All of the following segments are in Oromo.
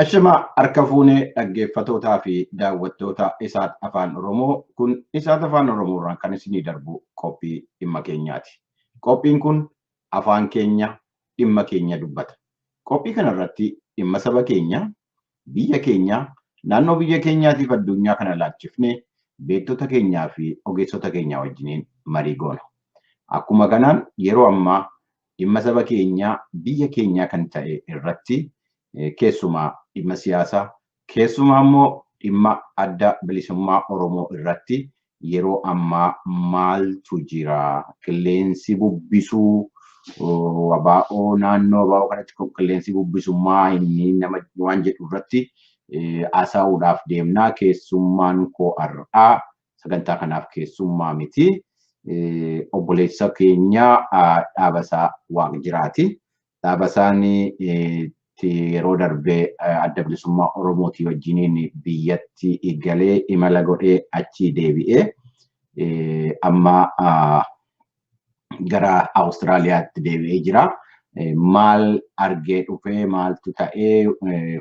Ashama harka fuunee dhaggeeffatootaa fi daawwattoota Isaat Afaan Oromoo kun Isaat Afaan Oromoo irraan kan isinii darbu qophii dhimma keenyaati. Qophiin kun afaan keenya dhimma keenya dubbata. Qophii kanarratti dhimma saba keenya, biyya keenya, naannoo biyya keenyaatiif addunyaa kana laachifnee beektota keenyaa fi ogeessota keenya wajjiniin marii goona. Akkuma kanaan yeroo ammaa dhimma saba keenyaa biyya keenyaa kan ta'e irratti keessumaa dhimma siyaasaa keessumaa immoo dhimma adda bilisummaa Oromoo irratti yeroo ammaa maaltu jira? Qilleensi bubbisuu abaa'oo naannoo abaa'oo kanatti qilleensi bubbisu maa inni nama waan jedhu irratti haasa'uudhaaf deemnaa. Keessummaan koo har'aa sagantaa kanaaf keessummaa miti. Obboleessa keenya Dhaabasaa Waaqjiraati. Dhaabasaan yeroo darbee adda bilisummaa Oromootii wajjiniin biyyatti galee imala godhee achii deebi'ee amma gara Awustiraaliyaatti deebi'ee jira. Maal argee dhufee maaltu ta'ee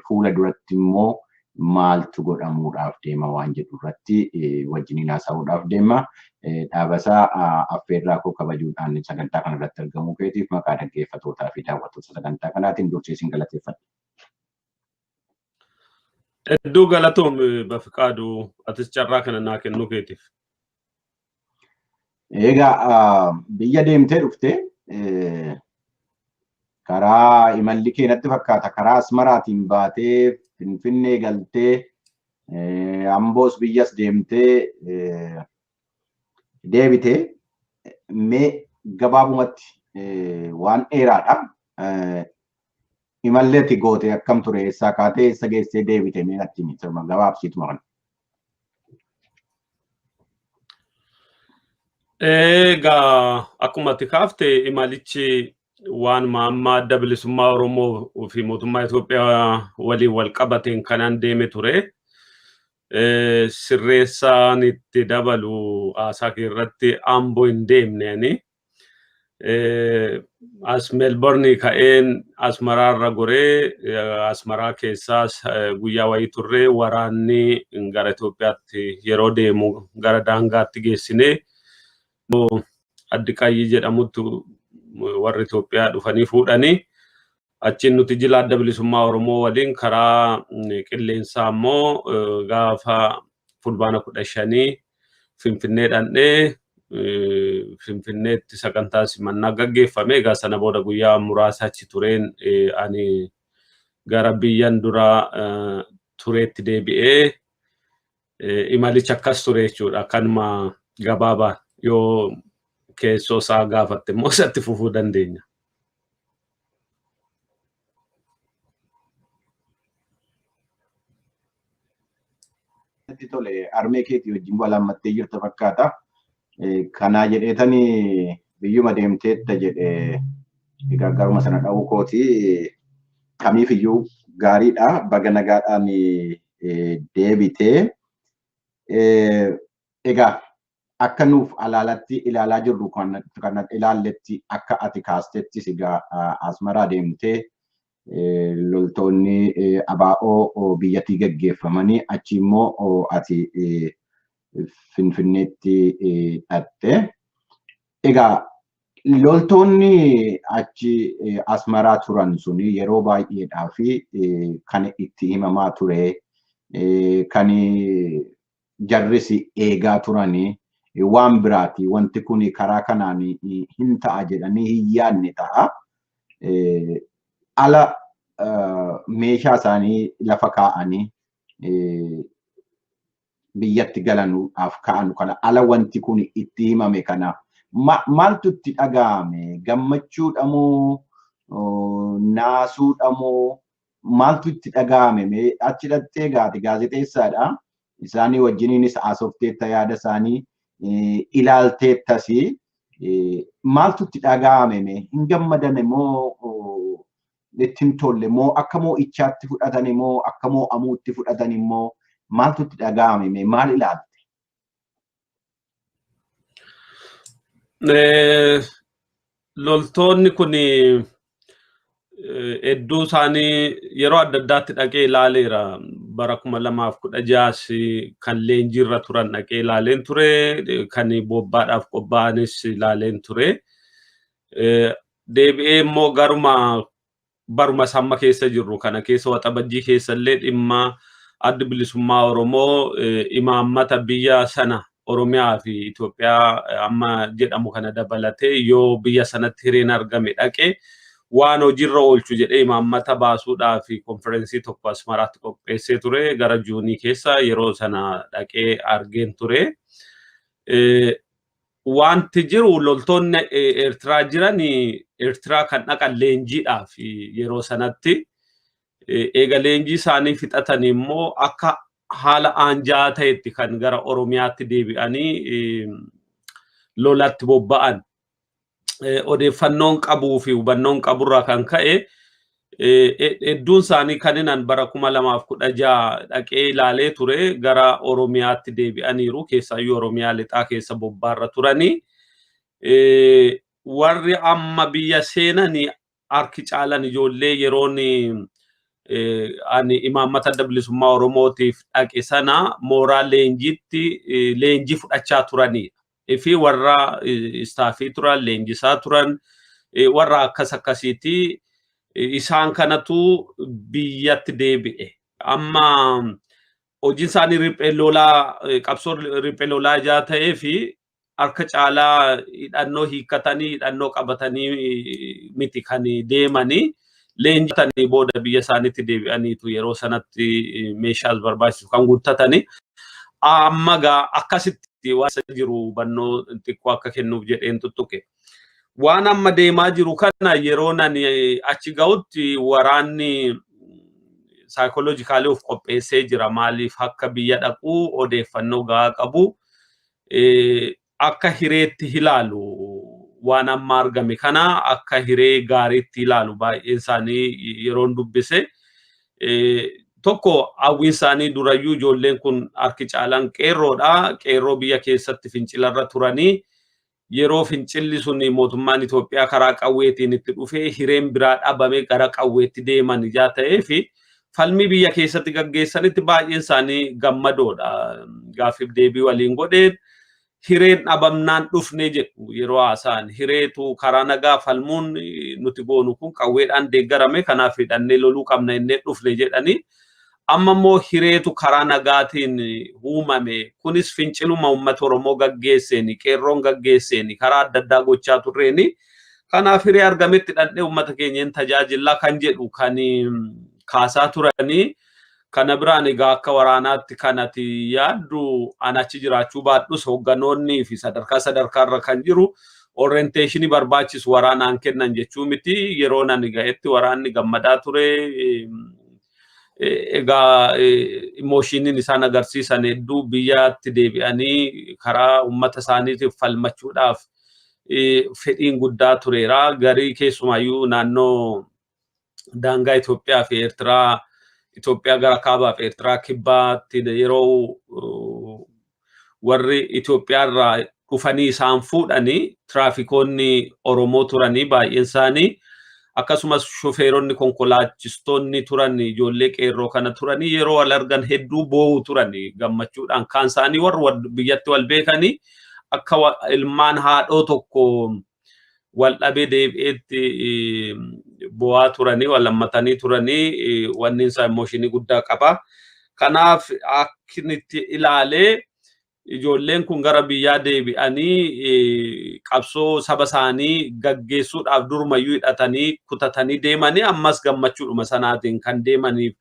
fuula duratti immoo maaltu godhamuudhaaf deema waan jedhu irratti wajjiniin haasa'uudhaaf deema. Dhaabasaa affeerraa koo kabajuudhaan sagantaa kana irratti argamuu keetiif maqaa dhaggeeffatootaa fi daawwattoota sagantaa kanaatiin dursee isin galateeffadha. Hedduu galatoom Bafiqaadu atis carraa kana naa kennuu keetiif. Egaa biyya deemtee dhufte karaa imalli kee natti fakkaata karaa Asmaraatiin baatee Finfinnee galtee Amboos biyyas deemtee deebitee mee gabaabumatti waan dheeraadha. Imalli ati goote akkam ture eessaa kaatee eessa geessee deebite mee natti himi gabaabsiituma kana. Egaa akkuma ati kaafte imalichi waanuma amma adda bilisummaa Oromoo fi mootummaa Itoophiyaa waliin wal qabateen kanan deeme ture. Sirreessaan itti dabalu haasaa kee irratti Amboo hin deemne ani. As Meelborni ka'een Asmaraarra goree Asmaraa keessaas guyyaa wayii turree waraanni gara Itoophiyaatti yeroo deemu gara daangaatti geessinee Addi Qayyii jedhamutti warri Itoophiyaa dhufanii fuudhanii achiin nuti jila adda bilisummaa Oromoo waliin karaa qilleensaa immoo gaafa fulbaana 15 Finfinnee dhandhee Finfinneetti sagantaa simannaa gaggeeffame. Egaa sana booda guyyaa muraasa achi tureen ani gara biyyan dura tureetti deebi'ee imalichi akkas ture jechuudha. Kanuma gabaabaa yoo keessoo isaa gaafatte immoo isatti fufuu dandeenya. Natti tole harmee keetii wajjin wal hammattee jirta fakkaata. Kanaa jedheetani biyyuma deemteetta jedhe egaa garuma sana dha'uu kooti kamiif iyyuu gaariidha baga nagaadhaan deebitee. Egaa akka nuuf alaalatti ilaalaa jirru kan ilaalletti akka ati kaastettis egaa Asmaraa deemtee loltoonni ABO biyyattii gaggeeffamanii achi immoo ati Finfinneetti dhatte. Egaa loltoonni achi Asmaraa turan suni yeroo baay'eedhaa fi kan itti himamaa ture kan jarris eegaa turanii waan biraati. Wanti kun karaa kanaan hin ta'a jedhanii hin yaadne ta'a. Ala meeshaa isaanii lafa kaa'anii biyyatti galanuudhaaf ka'anu kana ala wanti kun itti himame kana maaltu itti dhaga'ame? Gammachuudha moo naasuudha moo maaltu itti dhaga'ame? Mee achi dhattee gaati gaazexeessaadha. Isaanii wajjiniinis haasofteetta yaada isaanii ilaalteettas maaltu itti dhaga'ame mee hin gammadan moo itti hin tolle moo akka moo'ichaatti fudhatan moo akka moo'amuutti fudhatan immoo maaltu itti dhaga'ame mee maal ilaalte? Loltoonni kun Hedduu isaanii yeroo adda addaatti dhaqee ilaaleera. Bara 2016 kan leenjiirra turan dhaqee ilaaleen ture. Kan bobbaadhaaf qophaa'anis ilaaleen ture. Deebi'ee immoo garuma baruma samma keessa jirru kana keessa, Waxabajjii keessa illee, dhimma Addi Bilisummaa Oromoo imaammata biyya sana, Oromiyaa fi Itoophiyaa amma jedhamu kana dabalatee, yoo biyya sanatti hireen argame dhaqee waan hojiirra oolchu jedhee imaammata baasuudhaaf konferensii tokko Asmaraatti qopheessee ture gara Juunii keessa. Yeroo sana dhaqee argeen ture. Wanti jiru, loltoonni Eertiraa jiran Eertiraa kan dhaqan leenjiidhaaf. Yeroo sanatti eega leenjii isaanii fixatan immoo akka haala aanjaa ta'etti kan gara Oromiyaatti deebi'anii lolatti bobba'an. Odeeffannoon qabuu fi hubannoon qaburraa kan ka'e, hedduun isaanii kan inni bara 2016 dhaqee ilaalee ture gara Oromiyaatti deebi'aniiru. Keessaayyuu Oromiyaa lixaa keessa bobbaarra turanii. Warri amma biyya seenanii harki caalan ijoollee yeroon ani imaammata Adda Bilisummaa Oromootiif dhaqe sana mooraa leenjiitti leenjii fudhachaa turanidha. Fi warra istaafii turan, leenjisaa turan, warra akkas akkasiiti. Isaan kanatu biyyatti deebi'e. Amma hojiin isaanii riphee lolaa, qabsoo riphee lolaa ijaa ta'ee fi harka caalaa hidhannoo hiikkatanii hidhannoo qabatanii miti kan deemanii. Leenjitanii booda biyya isaaniitti deebi'aniitu yeroo sanatti meeshaas barbaachisu kan guuttatanii. Amma gaa akkasitti waan isa jiru hubannoo xiqqoo akka kennuuf jedheen tuttuqe. Waan amma deemaa jiru kana, yeroo nani achi ga'utti waraanni psychologically of qopheessee jira. Maaliif akka biyya dhaquu odeeffannoo gahaa qabu, akka hireetti ilaalu. Waan amma argame kana akka hiree gaariitti ilaalu baay'een isaanii yeroon dubbise. Tokko, hawwiin isaanii durayyuu, ijoolleen kun harki caalaan qeerroodha. Qeerroo biyya keessatti fincilarra turanii, yeroo fincilli sun mootummaan Itoophiyaa karaa qawweetiin itti dhufee hireen biraa dhabame gara qawweetti deeman ijaa ta'ee fi falmii biyya keessatti gaggeessanitti baay'een isaanii gammadoodha. Gaaffiif deebii waliin godheen hireen dhabamnaan dhufne jedhu yeroo haasa'an. Hireetu karaa nagaa falmuun nuti goonu kun qawweedhaan deeggarame, kanaaf hidhannee loluu qabna innee dhufne jedhanii. Amma immoo hireetu karaa nagaatiin uumame, kunis finciluma uummata Oromoo gaggeesseeni, qeerroon gaggeesseeni, karaa adda addaa gochaa turreeni, kanaaf hiree argametti dhandhee uummata keenyeen tajaajilaa kan jedhu kan kaasaa turanii. Kana biraan egaa akka waraanaatti kan ati yaaddu, an achi jiraachuu baadhus, hoogganoonnii fi sadarkaa sadarkaarra kan jiru orientation barbaachisu waraanaan kennan jechuu miti. Yeroo ani ga'etti waraanni gammadaa ture. Egaa emotioniin isaan agarsiisan hedduu biyyatti deebi'anii karaa uummata isaaniitiif falmachuudhaaf fedhiin guddaa tureera. Garii keessumaayyuu naannoo daangaa Itoophiyaa fi Eertiraa, Itoophiyaa gara kaabaa fi Eertiraa kibbaatti, yeroo warri Itoophiyaa irraa dhufanii isaan fuudhanii, tiraafikoonni Oromoo turanii baay'een isaanii, akkasumas shofeeronni, konkolaachistoonni turan ijoollee qeerroo kana turanii, yeroo wal argan hedduu boo'u turanii gammachuudhaan. Kaan isaanii warri biyyatti wal beekanii akka ilmaan haadhoo tokko wal dhabee deebi'eetti bo'aa turanii, wal hammatanii turanii. Wanni isaa emotion guddaa qaba. Kanaaf akki itti ilaalee, ijoolleen kun gara biyyaa deebi'anii qabsoo saba isaanii gaggeessuudhaaf durumayyuu hidhatanii kutatanii deemanii, ammas gammachuudhuma sanaatiin kan deemaniif,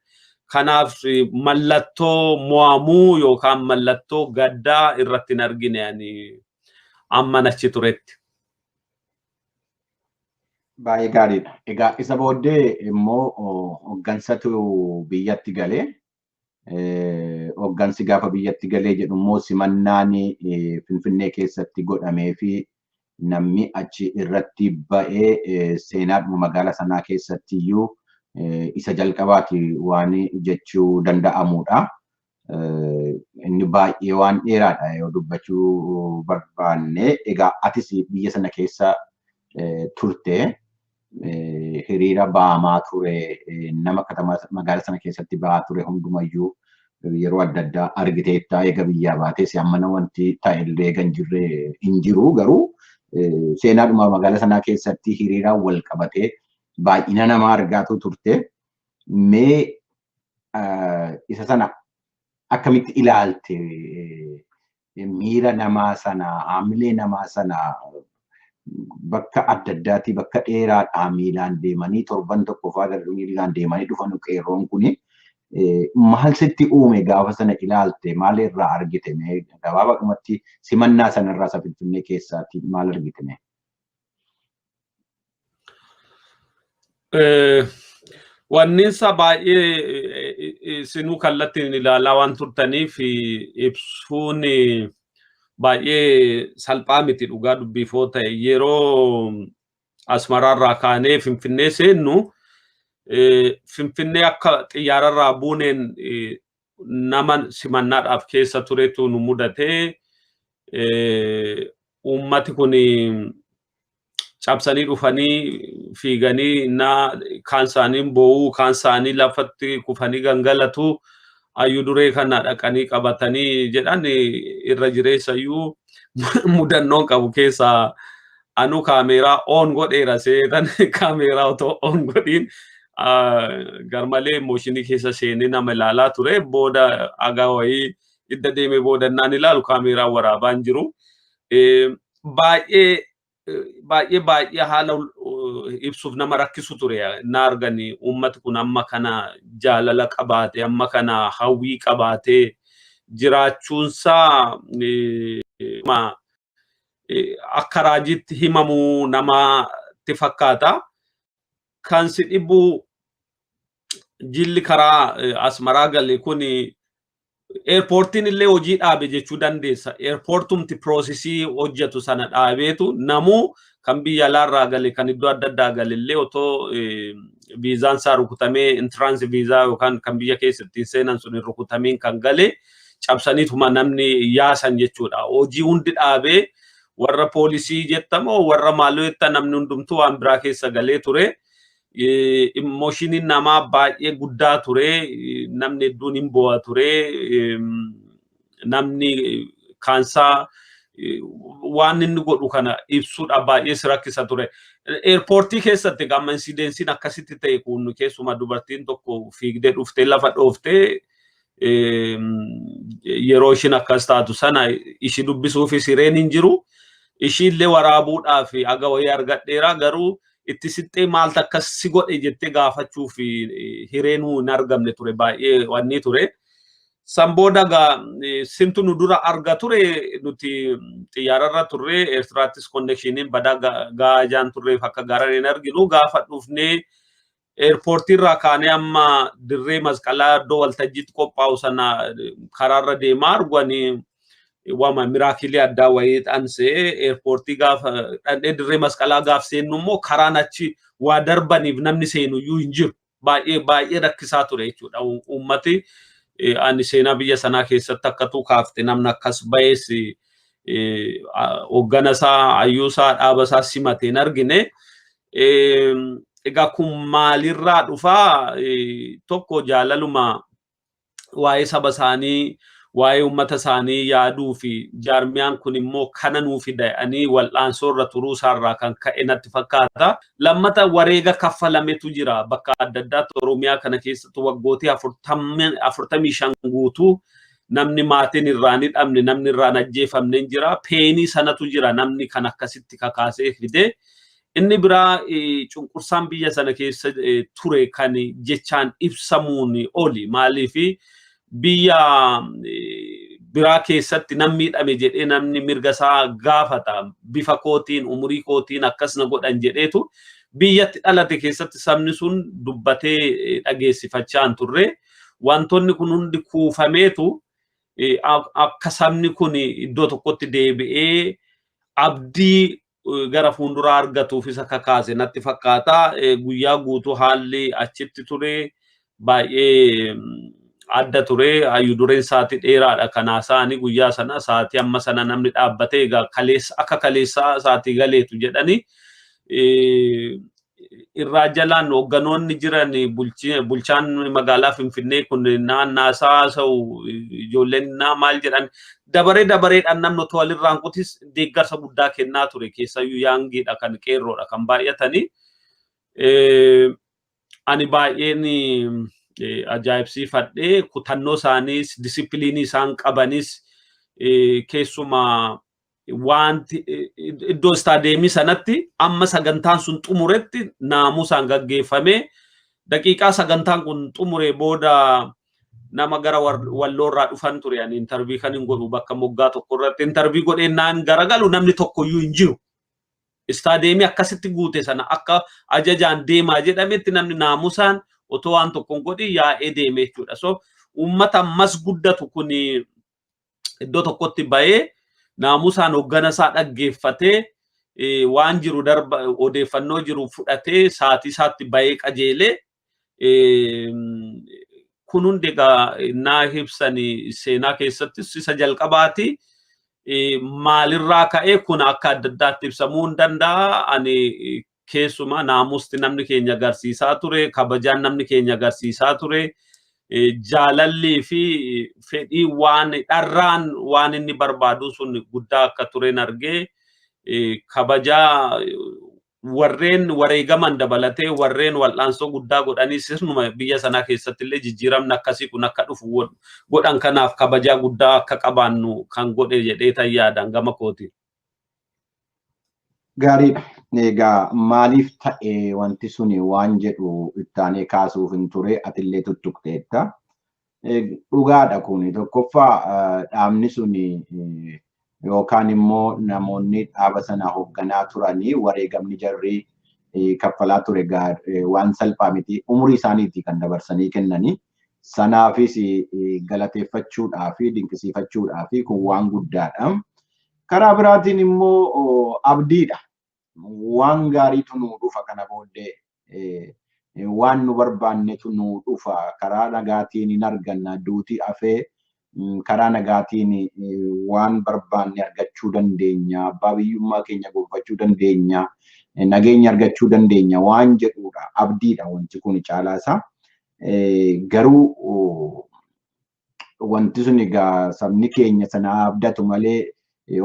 kanaaf mallattoo mo'amuu yookaan mallattoo gaddaa irratti hin argine ani amman achi turetti. Baay'ee gaariidha. Egaa isa booddee immoo hooggansatu biyyatti galee, hooggansi gaafa biyyatti galee jedhu immoo simannaan Finfinnee keessatti godhamee fi namni achi irratti ba'ee seenaadhuma magaalaa sanaa keessatti iyyuu isa jalqabaati waan jechuu danda'amudha. Inni baay'ee waan dheeraadha yoo dubbachuu barbaanne. Egaa atis biyya sana keessa turte. Hiriira ba'amaa ture, nama katamaa magaalaa sana keessatti ba'aa ture hundumayyuu yeroo adda addaa argiteetta. Eega biyyaa baates hammana wanti ta'e illee kan jirre hin jiru, garuu seenaadhuma magaalaa sanaa keessatti hiriiraan wal qabatee baay'ina namaa argaatu turte. Mee isa sana akkamitti ilaalte? Miira namaa sana, haamilee namaa sana, bakka adda addaatii bakka dheeraadhaa miilaan deemanii, torban tokko fa'aa miilaan deemanii dhufan qeerroon kuni, maal sitti uume gaafa sana ilaalte? Maal irraa argite? Mee gabaabadhumatti simannaa sanarraa isa Finfinnee keessaatti maal argite mee? Wanninsa baay'ee sinuu kallattiin ilaalaa waan turtaniif ibsuun baay'ee salphaa miti, dhugaa dubbiifoo ta'e. Yeroo Asmaraarraa kaanee Finfinnee seennu, Finfinnee akka xiyyaararraa buuneen nama simannaadhaaf keessa turetu nu mudate. Uummati kun cabsanii dhufanii fiiganii, na kaan isaanii boo'uu, kaan isaanii lafatti kufanii gangalatu, hayyuu duree kana dhaqanii qabatanii jedhan. Irra jireessayyuu mudannoon qabu keessaa anu kaameeraa on godheera seetan, kaameeraa otoo on godhiin garmalee emooshinii keessa seenee nama ilaalaa ture. Booda agaa wayii idda deemee boodannaan ilaalu kaameeraa waraabaa hin jiru. Baay'ee baay'ee baay'ee haala ibsuuf nama rakkisu ture. Na argani uummati kun amma kana jaalala qabaate, amma kana hawwii qabaate jiraachuunsaa akka raajiitti himamu namatti fakkaata. Kan si dhibu jilli karaa Asmaraa gale kun eerpoortiin illee hojii dhaabe jechuu dandeessa. Eerpoortumti piroosesii hojjetu sana dhaabeetu namuu kan biyya alaarraa gale, kan iddoo adda addaa gale illee, otoo viizaan isaa rukutamee, intiraansi viizaa yookaan kan biyya keessa ittiin seenan sun hin rukutamiin kan gale cabsaniituma namni yaasan jechuudha. Hojii hundi dhaabee, warra poolisii jettamoo warra maaloo jetta, namni hundumtuu waan biraa keessa galee ture. Emoshiniin namaa baay'ee guddaa ture. Namni hedduun hin bo'a ture. Namni kaansaa waan inni godhu kana ibsuudha baay'ee si rakkisa ture. Eerpoortii keessatti gama insidensiin akkasitti ta'e kun, keessumaa dubartiin tokko fiigdee dhuftee lafa dhooftee, yeroo ishiin akkas taatu sana ishii dubbisuufis hireen hin jiru. Ishiillee waraabuudhaaf aga wayii argadheera, garuu itti sittee maaltu akkas si godhe jettee gaafachuuf hireenuu hin argamne ture, baay'ee wanni ture. San booda gaa simtu nu dura arga ture. Nuti xiyyaararra turre, Eertiraattis konnekshiiniin badaa gaajaan turreef akka garan hin arginu. Gaafa dhufnee eerpoortii irraa kaanee amma dirree masqalaa iddoo waltajjiitti qophaa'u sana karaarra deemaa arguanii wama miraakilii addaa wayii dhansee. Eerpoortii gaafa dhandhee dirree masqalaa gaaf seennu immoo karaan achi waa darbaniif namni seenu iyyuu hin jiru. Baay'ee baay'ee rakkisaa ture jechuudha. Uummati ani seenaa biyya sanaa keessatti akkatu kaafte namni akkas ba'ees hoggana isaa, hayyuu isaa, dhaaba isaa simate hin argine. Egaa kun maalirraa dhufaa? Tokko jaalaluma waa'ee saba isaanii, waa'ee uummata isaanii yaaduu fi jaarmiyaan kun immoo kana nuu fidanii wal'aansoo irra turuu isaarraa kan ka'e natti fakkaata. Lammata wareega kaffalametu jira bakka adda addaatti. Oromiyaa kana keessatti waggootii 45 guutuu namni maatiin irraa ni dhabne, namni irraa ajjeefamne hin jira. Peenii sanatu jira namni kan akkasitti kakaasee fide. Inni biraa cunqursaan biyya sana keessa ture kan jechaan ibsamuun oli. Maaliif, biyya biraa keessatti nam miidhame jedhee namni mirga isaa gaafata. Bifa kootiin, umurii kootiin akkas na godhan jedheetu biyyatti dhalate keessatti sabni sun dubbatee dhageessifachaa hin turre. Wantoonni kun hundi kuufameetu akka sabni kun iddoo tokkotti deebi'ee abdii gara fuulduraa argatuuf isa kakaase natti fakkaata. Guyyaa guutuu haalli achitti ture baay'ee adda ture. Hayyuu dureen sa'aatii dheeraadha kan haasa'anii guyyaa sana. Sa'aatii amma sana namni dhaabbatee egaa kaleessa akka kaleessaa sa'aatii galeetu jedhanii. Irraa jalaan hoogganoonni jiran, bulchaan magaalaa Finfinnee kun naannaasaa haasa'u, ijoolleen naa maal jedhan, dabaree dabareedhaan namni otoo walirraan kutis deeggarsa guddaa kennaa ture. Keessayyuu youngiidha, kan qeerroodha kan baay'atanii. Ani baay'een ajaa'ibsiifadhee kutannoo isaaniis, discipline isaan qabanis, keessumaa wanti iddoo istaadiyeemii sanatti amma sagantaan sun xumuretti naamusaan gaggeeffame. Daqiiqaa sagantaan kun xumure booda nama gara Walloorraa dhufan ture. Ani interview kan hin godhu bakka moggaa tokko irratti interview godhee naan garagalu, namni tokkoyyuu hin jiru. Istaadiyeemii akkasitti guute sana akka ajajaan deemaa jedhametti namni naamusaan otoo waan tokko hin godhin yaa'ee deeme jechuudha. So uummata ammas guddatu kun iddoo tokkotti bahee naamusaan hoggana isaa dhaggeeffatee, waan jiru darba, odeeffannoo jiru fudhatee, sa'aatii isaatti bahee qajeelee, kun hundi egaa naa ibsan seenaa keessattis isa jalqabaati. Maalirraa ka'ee kun akka adda addaatti ibsamuu hin danda'a. Ani keessumaa naamusti namni keenya agarsiisaa ture, kabajaan namni keenya agarsiisaa ture, jaalallii fi fedhii waan dharraan waan inni barbaadu sun guddaa akka turen argee, kabajaa warreen wareegaman dabalatee warreen wal'aansoo guddaa godhanii sirnuma biyya sanaa keessatti illee jijjiiramni akkasii kun akka dhufu godhan, kanaaf kabajaa guddaa akka qabaannu kan godhe jedhee tan yaadan gama kooti. Gaariidha. Egaa maaliif ta'e wanti suni waan jedhu ittaanee kaasuuf hin ture, atillee tuttuqxeetta. Dhugaadha, kun tokkoffaa dhaabni suni yookaan immoo namoonni dhaaba sana hoogganaa turanii wareegamni jarri kaffalaa ture waan salphaa miti. Umurii isaaniitii kan dabarsanii kennanii. Sanaafis galateeffachuudhaa fi dinqisiifachuudhaa fi kun waan guddaadha. Karaa biraatiin immoo abdiidha. Waan gaariitu nuu dhufa, kana booddee waan nu barbaannetu nuu dhufa, karaa nagaatiin hin arganna, duuti afee karaa nagaatiin waan barbaanne argachuu dandeenya, abbaa biyyummaa keenya gonfachuu dandeenya, nageenya argachuu dandeenya waan jedhudha. Abdiidha wanti kun caalaasaa. Garuu wanti sun egaa sabni keenya sana abdatu malee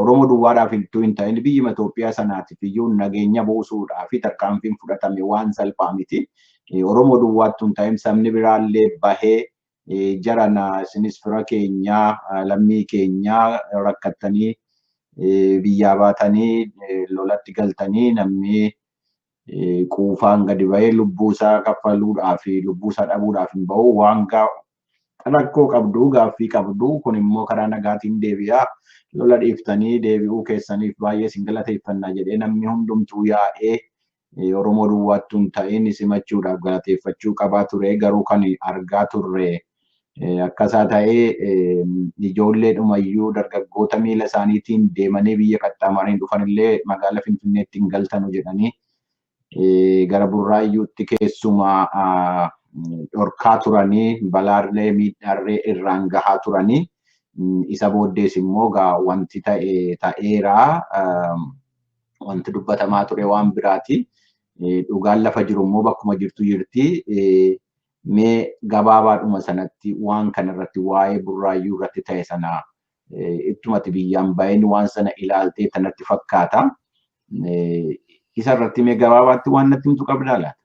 Oromoo duwwaadhaaf ittuu hin ta'in biyyuma Itoophiyaa sanaatiif iyyuu nageenya buusuudhaa fi tarkaanfiin fudhatame waan salphaa miti. Oromoo duwwaattuu hin ta'in sabni biraallee bahee, jarana isinis fira keenyaa, lammii keenyaa, rakkattanii biyyaa baatanii lolatti galtanii, namni quufaan gadi bahee lubbuu isaa kaffaluudhaa fi lubbuu isaa dhabuudhaaf hin bahu, waan rakkoo qabdu, gaaffii qabdu, kun immoo karaa nagaatiin deebi'aa, lola dhiiftanii deebi'uu keessaniif baay'ee isin galateeffannaa jedhee namni hundumtuu yaa'ee Oromoo duwwaattuu hin ta'in simachuudhaaf galateeffachuu qabaa ture. Garuu kan argaa turre akkasaa ta'ee ijoollee dhumayyuu dargaggoota miila isaaniitiin deemanii biyya qaxxaamuranii dhufanillee magaalaa Finfinneetti hin galtanu jedhanii gara Burraayyuutti keessumaa dhorkaa turanii, balaarlee miidhaarree irraan gahaa turanii. Isa booddees immoo gaa wanti ta'e ta'eera, wanti dubbatamaa ture waan biraati. Dhugaan lafa jiru immoo bakkuma jirtu jirti. Mee gabaabaadhuma sanatti waan kanarratti, waa'ee Burraayyuu irratti ta'e sana, ittumati biyyaan bahin waan sana ilaaltee tanatti fakkaata. Isa irratti mee gabaabaatti waan natti himtu qabdaa laata?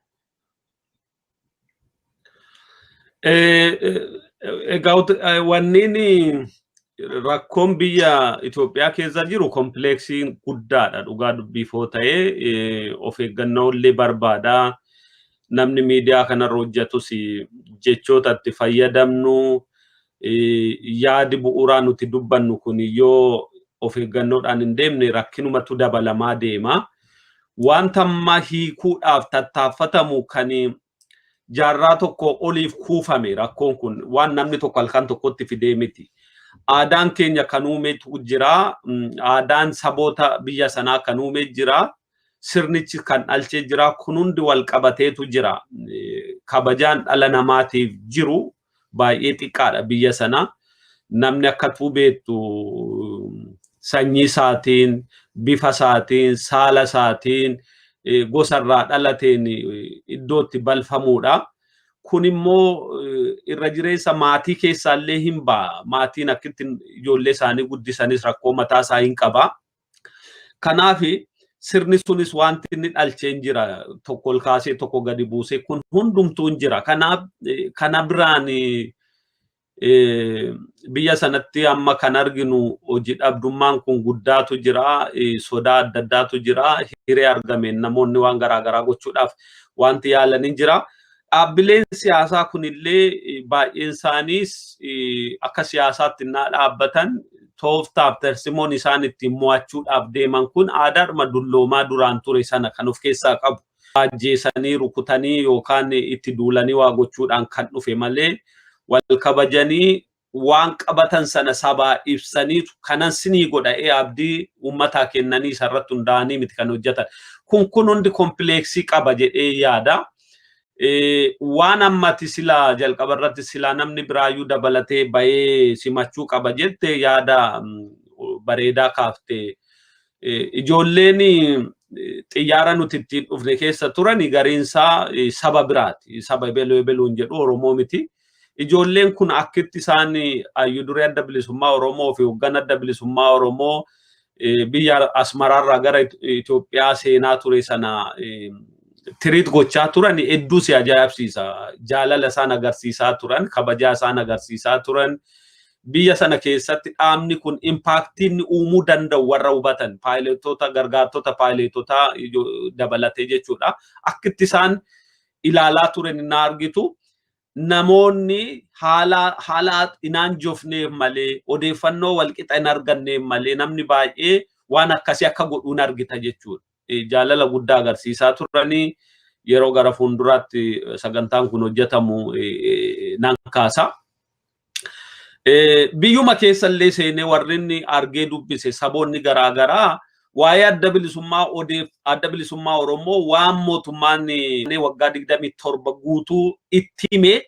Egaa wanniin rakkoon biyya Itoophiyaa keessa jiru complexiin guddaadha, dhugaa dubbiifoo ta'ee of eeggannoo illee barbaada. Namni miidiyaa kanarra hojjetus jechoota itti fayyadamnu, yaadi bu'uuraa nuti dubbannu kun yoo of eeggannoodhaan hin deemne rakkinumatu dabalamaa deema. Wanta amma hiikuudhaaf tattaaffatamu kan jaarraa tokko oliif kuufame, rakkoon kun waan namni tokko halkan tokkotti fidee miti. Aadaan keenya kan uumetu jira. Aadaan saboota biyya sanaa kan uume jira. Sirnichi kan dhalchee jira. Kun hundi wal qabateetu jira. Kabajaan dhala namaatiif jiru baay'ee xiqqaadha biyya sana. Namni akka beektu sanyii isaatiin, bifa isaatiin, saala isaatiin, gosarraa dhalateen iddoo itti balfamuudha. Kun immoo irra jireessa maatii keessaallee hin ba'a. Maatiin akkitti ijoollee isaanii guddisanis rakkoo mataa isaa hin qaba. Kanaaf sirni sunis wanti inni dhalchee hin jira. Tokko ol kaasee, tokko gadi buusee, kun hundumtuu hin jira. Kanaaf kana biraan biyya sanatti amma kan arginu hojii dhabdummaan kun guddaatu jira. Sodaa adda addaatu jira. Hiree argameen namoonni waan garaagaraa gochuudhaaf wanti yaalan hin jira. Dhaabbileen siyaasaa kunillee baay'een isaaniis akka siyaasaatti innaa dhaabbatan, tooftaaf tarsimoon isaan ittiin mo'achuudhaaf deeman kun aadaadhuma dulloomaa duraan ture sana kan of keessaa qabu. Ajjeesanii, rukutanii yookaan itti duulanii waa gochuudhaan kan dhufe malee, wal kabajanii waan qabatan sana sabaa ibsaniitu kanan sinii godha'ee abdii uummataa kennanii isarratti hundaa'anii miti kan hojjetan. Kun hundi complex qaba jedhee yaada. Waan ammati silaa jalqaba irratti silaa namni biraayyuu dabalatee bahee simachuu qaba jette, yaada bareedaa kaafte. Ijoolleen xiyyaara nuti ittiin dhufne keessa turan gariinsaa saba biraati. Saba ebeluu ebeluun jedhu, Oromoo miti. Ijoolleen kun akkitti isaan hayyuu duree Adda Bilisummaa Oromoo fi hoogganaa Adda Bilisummaa Oromoo biyya Asmaraarraa gara Itoophiyaa seenaa ture sana treat gochaa turan hedduu si ajaa'ibsiisa. Jaalala isaan agarsiisaa turan, kabajaa isaan agarsiisaa turan. Biyya sana keessatti dhaabni kun impact inni uumuu danda'u warra hubatan paayiletoota, gargaartota paayiletotaa dabalatee jechuudha. Akkitti isaan ilaalaa turan inni argitu, namoonni haala inaan jofneef malee, odeeffannoo walqixa hin arganneef malee, namni baay'ee waan akkasii akka godhuun argita jechuudha. Jaalala guddaa agarsiisaa turanii yeroo gara fuulduraatti sagantaan kun hojjetamu nan kaasa. Biyyuma keessallee seenee warri inni argee dubbise, saboonni garaagaraa waa'ee Adda Bilisummaa odeef Adda Bilisummaa Oromoo waan mootummaan waggaa 27 guutuu itti hime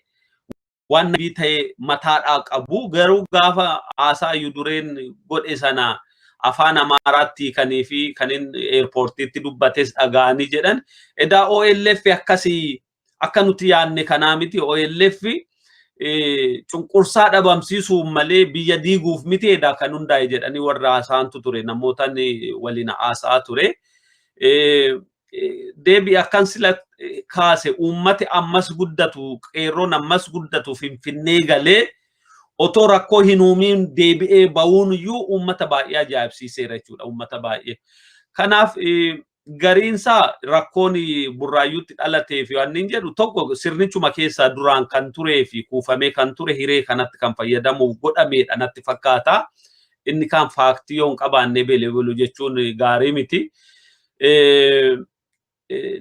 waan nabii ta'e mataadhaa qabu, garuu gaafa haasaa hayyuu dureen godhe sana afaan Amaaraatti kanii fi kan inni airportiitti dubbates dhaga'anii jedhan, edaa OLF akkasii akka nuti yaadne kanaa miti, OLF cunqursaa dhabamsiisuuf malee biyya diiguuf miti edaa kan hundaa'e jedhanii warra haasa'antu ture, namootaan waliin haasa'aa ture. Deebi akkan sila kaase, uummati ammas guddatu, qeerroon ammas guddatu Finfinnee galee otoo rakkoo hin uumiin deebi'ee ba'uun iyyuu uummata baay'ee ajaa'ibsiiseera jechuudha, uummata baay'ee. Kanaaf gariinsaa rakkoon Burraayyuutti dhalatee fi waan inni jedhu tokko sirnichuma keessaa duraan kan turee fi kuufamee kan ture hiree kanatti kan fayyadamuuf godhameedha natti fakkaata. Inni kaan fact yoo hin qabaanne beelebelu jechuun gaarii miti.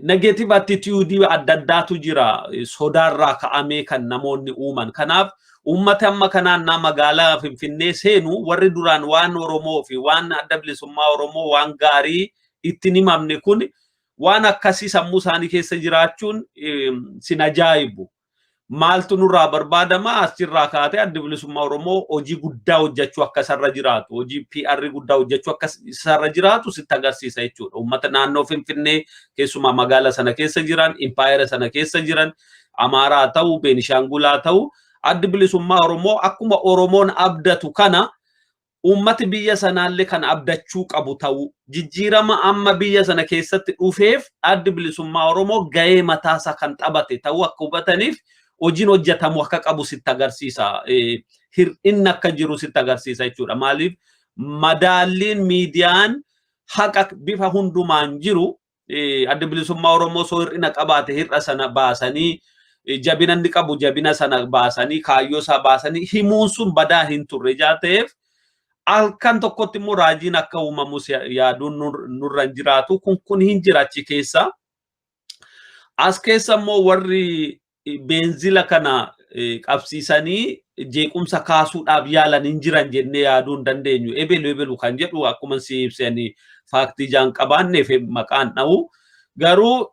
Negative attitude adda addaatu jira, sodaarraa ka'amee kan namoonni uuman. Kanaaf uummata amma kanaan na magaalaa Finfinnee seenu, warri duraan waan Oromoo fi waan Adda Bilisummaa Oromoo waan gaarii ittiin himamne kun waan akkasii sammuu isaanii keessa jiraachuun sin ajaa'ibu. Maaltu nurraa barbaadama? Achirraa kaatee Adda Bilisummaa Oromoo hojii guddaa hojjechuu akka isarra jiraatu, hojii PR guddaa hojjechuu akka isarra jiraatu sitti agarsiisa jechuudha. Uummata naannoo Finfinnee, keessumaa magaala sana keessa jiran, impaayera sana keessa jiran, Amaaraa ta'u, Beenishaangulaa ta'u, Addi Bilisummaa Oromoo akkuma Oromoon abdatu kana uummati biyya sanaallee kan abdachuu qabu ta'u, jijjiirama amma biyya sana keessatti dhufeef Addi Bilisummaa Oromoo gahee mataasaa kan taphate ta'uu akka hubataniif hojiin hojjetamu akka qabu sitti agarsiisa. Hir'inni akka jiru sitti agarsiisa jechuudha. Maaliif, madaalliin miidiyaan haqa bifa hundumaan jiru, Adda Bilisummaa Oromoo osoo hir'ina qabaate hir'a sana baasanii, jabina inni qabu jabina sana baasanii, kaayyoo isaa baasanii himuun sun badaa hin turre ijaa ta'eef, halkan tokkotti immoo raajiin akka uumamus yaaduun nurra hin jiraatu. Kun hin jira achi keessa. As keessa immoo warri beenzila kana qabsiisanii jeequmsa kaasuudhaaf yaalan hin jiran jennee yaaduu hin dandeenyu. Ebelu ebelu kan jedhu akkuma si ibsanii fact jaan qabaanneef maqaan dha'u. Garuu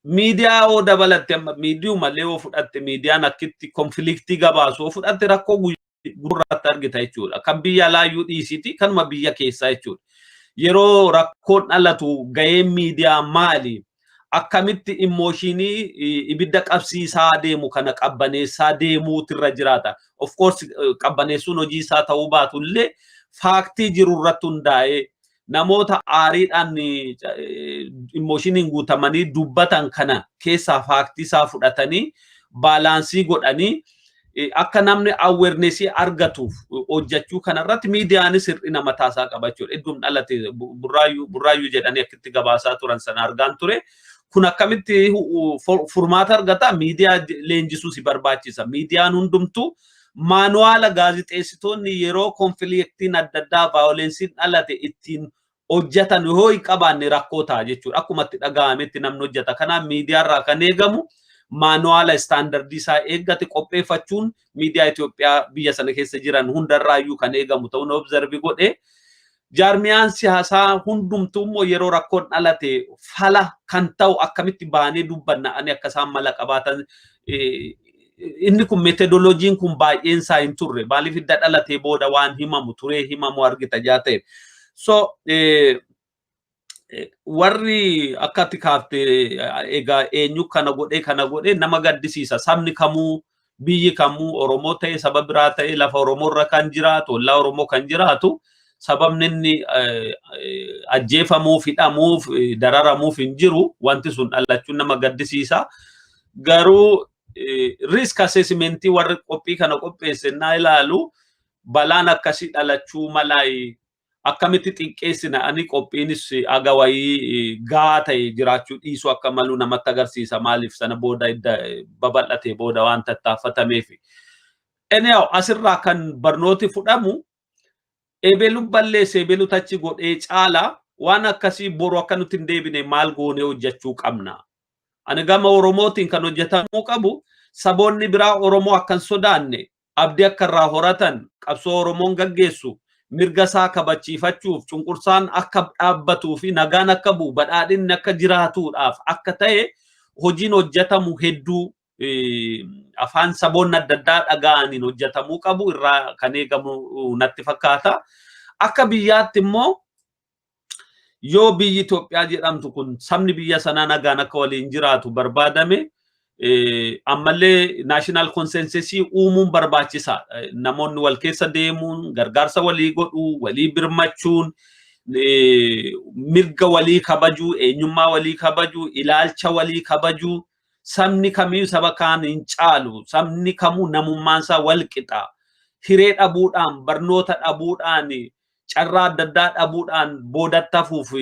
miidiyaa yoo dabalatte, amma miidiyuu malee yoo fudhatte, miidiyaan akkitti conflict gabaasu yoo fudhatte, rakkoo gurratti argita jechuudha. Kan biyya alaayyuu dhiisiti, kanuma biyya keessaa jechuudha. Yeroo rakkoon dhalatu gaheen miidiyaa maali? Akkamitti emotion ibidda qabsiisaa deemu kana qabbaneessaa deemuutu irra jiraata. Of course, qabbaneessuun hojii isaa ta'uu baatu illee, fact jiru irratti hundaa'ee namoota aariidhaan, emotioniin guutamanii dubbatan kana keessaa fact isaa fudhatanii, balance godhanii, akka namni awareness argatuuf hojjechuu kanarratti miidiyaanis hir'ina mataasaa qaba jechuudha. Iddoon dhalate Burraayyuu, Burraayyuu jedhanii akkitti gabaasaa turan sana argaan ture. Kun akkamitti furmaata argata? Miidiyaa leenjisuu si barbaachisa. Miidiyaan hundumtuu manual gaazixeessitoonni yeroo conflictiin adda addaa, violenceiin dhalate ittiin hojjetan yoo hin qabaanne rakkoo ta'a jechuudha. Akkuma itti dhaga'ametti namni hojjeta. Kanaaf miidiyaarraa kan eegamu manual standard isaa eeggate qopheeffachuun miidiyaa Itoophiyaa biyya sana keessa jiran hundarraayyuu kan eegamu ta'uun observe godhe. Jaarmiyaan siyaasaa hundumtuu immoo yeroo rakkoon dhalate fala kan ta'u akkamitti baanee dubbanna, ani akka isaan mala qabaatan, inni kun methodologyn kun baay'een isaa hin turre. Maaliif, hidda dhalatee booda waan himamu turee himamu argita jaa ta'e. So warri akkatti kaafte egaa, eenyu kana godhee kana godhee, nama gaddisiisa. Sabni kamuu, biyyi kamuu, Oromoo ta'e, saba biraa ta'e, lafa Oromoo irra kan jiraatu, ollaa Oromoo kan jiraatu, sababni inni ajjeefamuuf, hidhamuuf, dararamuuf hin jiru. Wanti sun dhalachuun nama gaddisiisa. Garuu risk assessment warri qophii kana qopheesse naa ilaalu, balaan akkasii dhalachuu malaayi, akkamitti xiqqeessina ani, qophiinis aga wayii gaa ta'e jiraachuu dhiisuu akka malu namatti agarsiisa. Maaliif, sana booda idda babal'ate booda waan tattaafatameef. Anyhow, asirraa kan barnooti fudhamu, ebelu balleesse, ebelu tachi godhee caala, waan akkasii boru akka nuti hin deebine maal goonee hojjechuu qabna. Ani gama Oromootiin kan hojjetamuu qabu, saboonni biraa Oromoo akka hin sodaanne, abdii akka irraa horatan, qabsoo Oromoon gaggeessu mirga isaa kabachiifachuuf, cunqursaan akka dhaabbatuu fi nagaan akka bu'u, badhaadhinni akka jiraatuudhaaf akka ta'e, hojiin hojjetamu hedduu afaan saboonni adda addaa dhaga'aniin hojjetamuu qabu irraa kan eegamu natti fakkaata. Akka biyyaatti immoo, yoo biyyi Itoophiyaa jedhamtu kun sabni biyya sanaa nagaan akka waliin jiraatu barbaadame, ammallee national consensus uumuun barbaachisaadha. Namoonni wal keessa deemuun, gargaarsa walii godhuu, walii birmachuun, mirga walii kabajuu, eenyummaa walii kabajuu, ilaalcha walii kabajuu, sabni kamiyyuu saba kaan hin caalu, sabni kamuu namummaan isaa wal qixa. Hiree dhabuudhaan, barnoota dhabuudhaan, carraa adda addaa dhabuudhaan boodatti hafuuf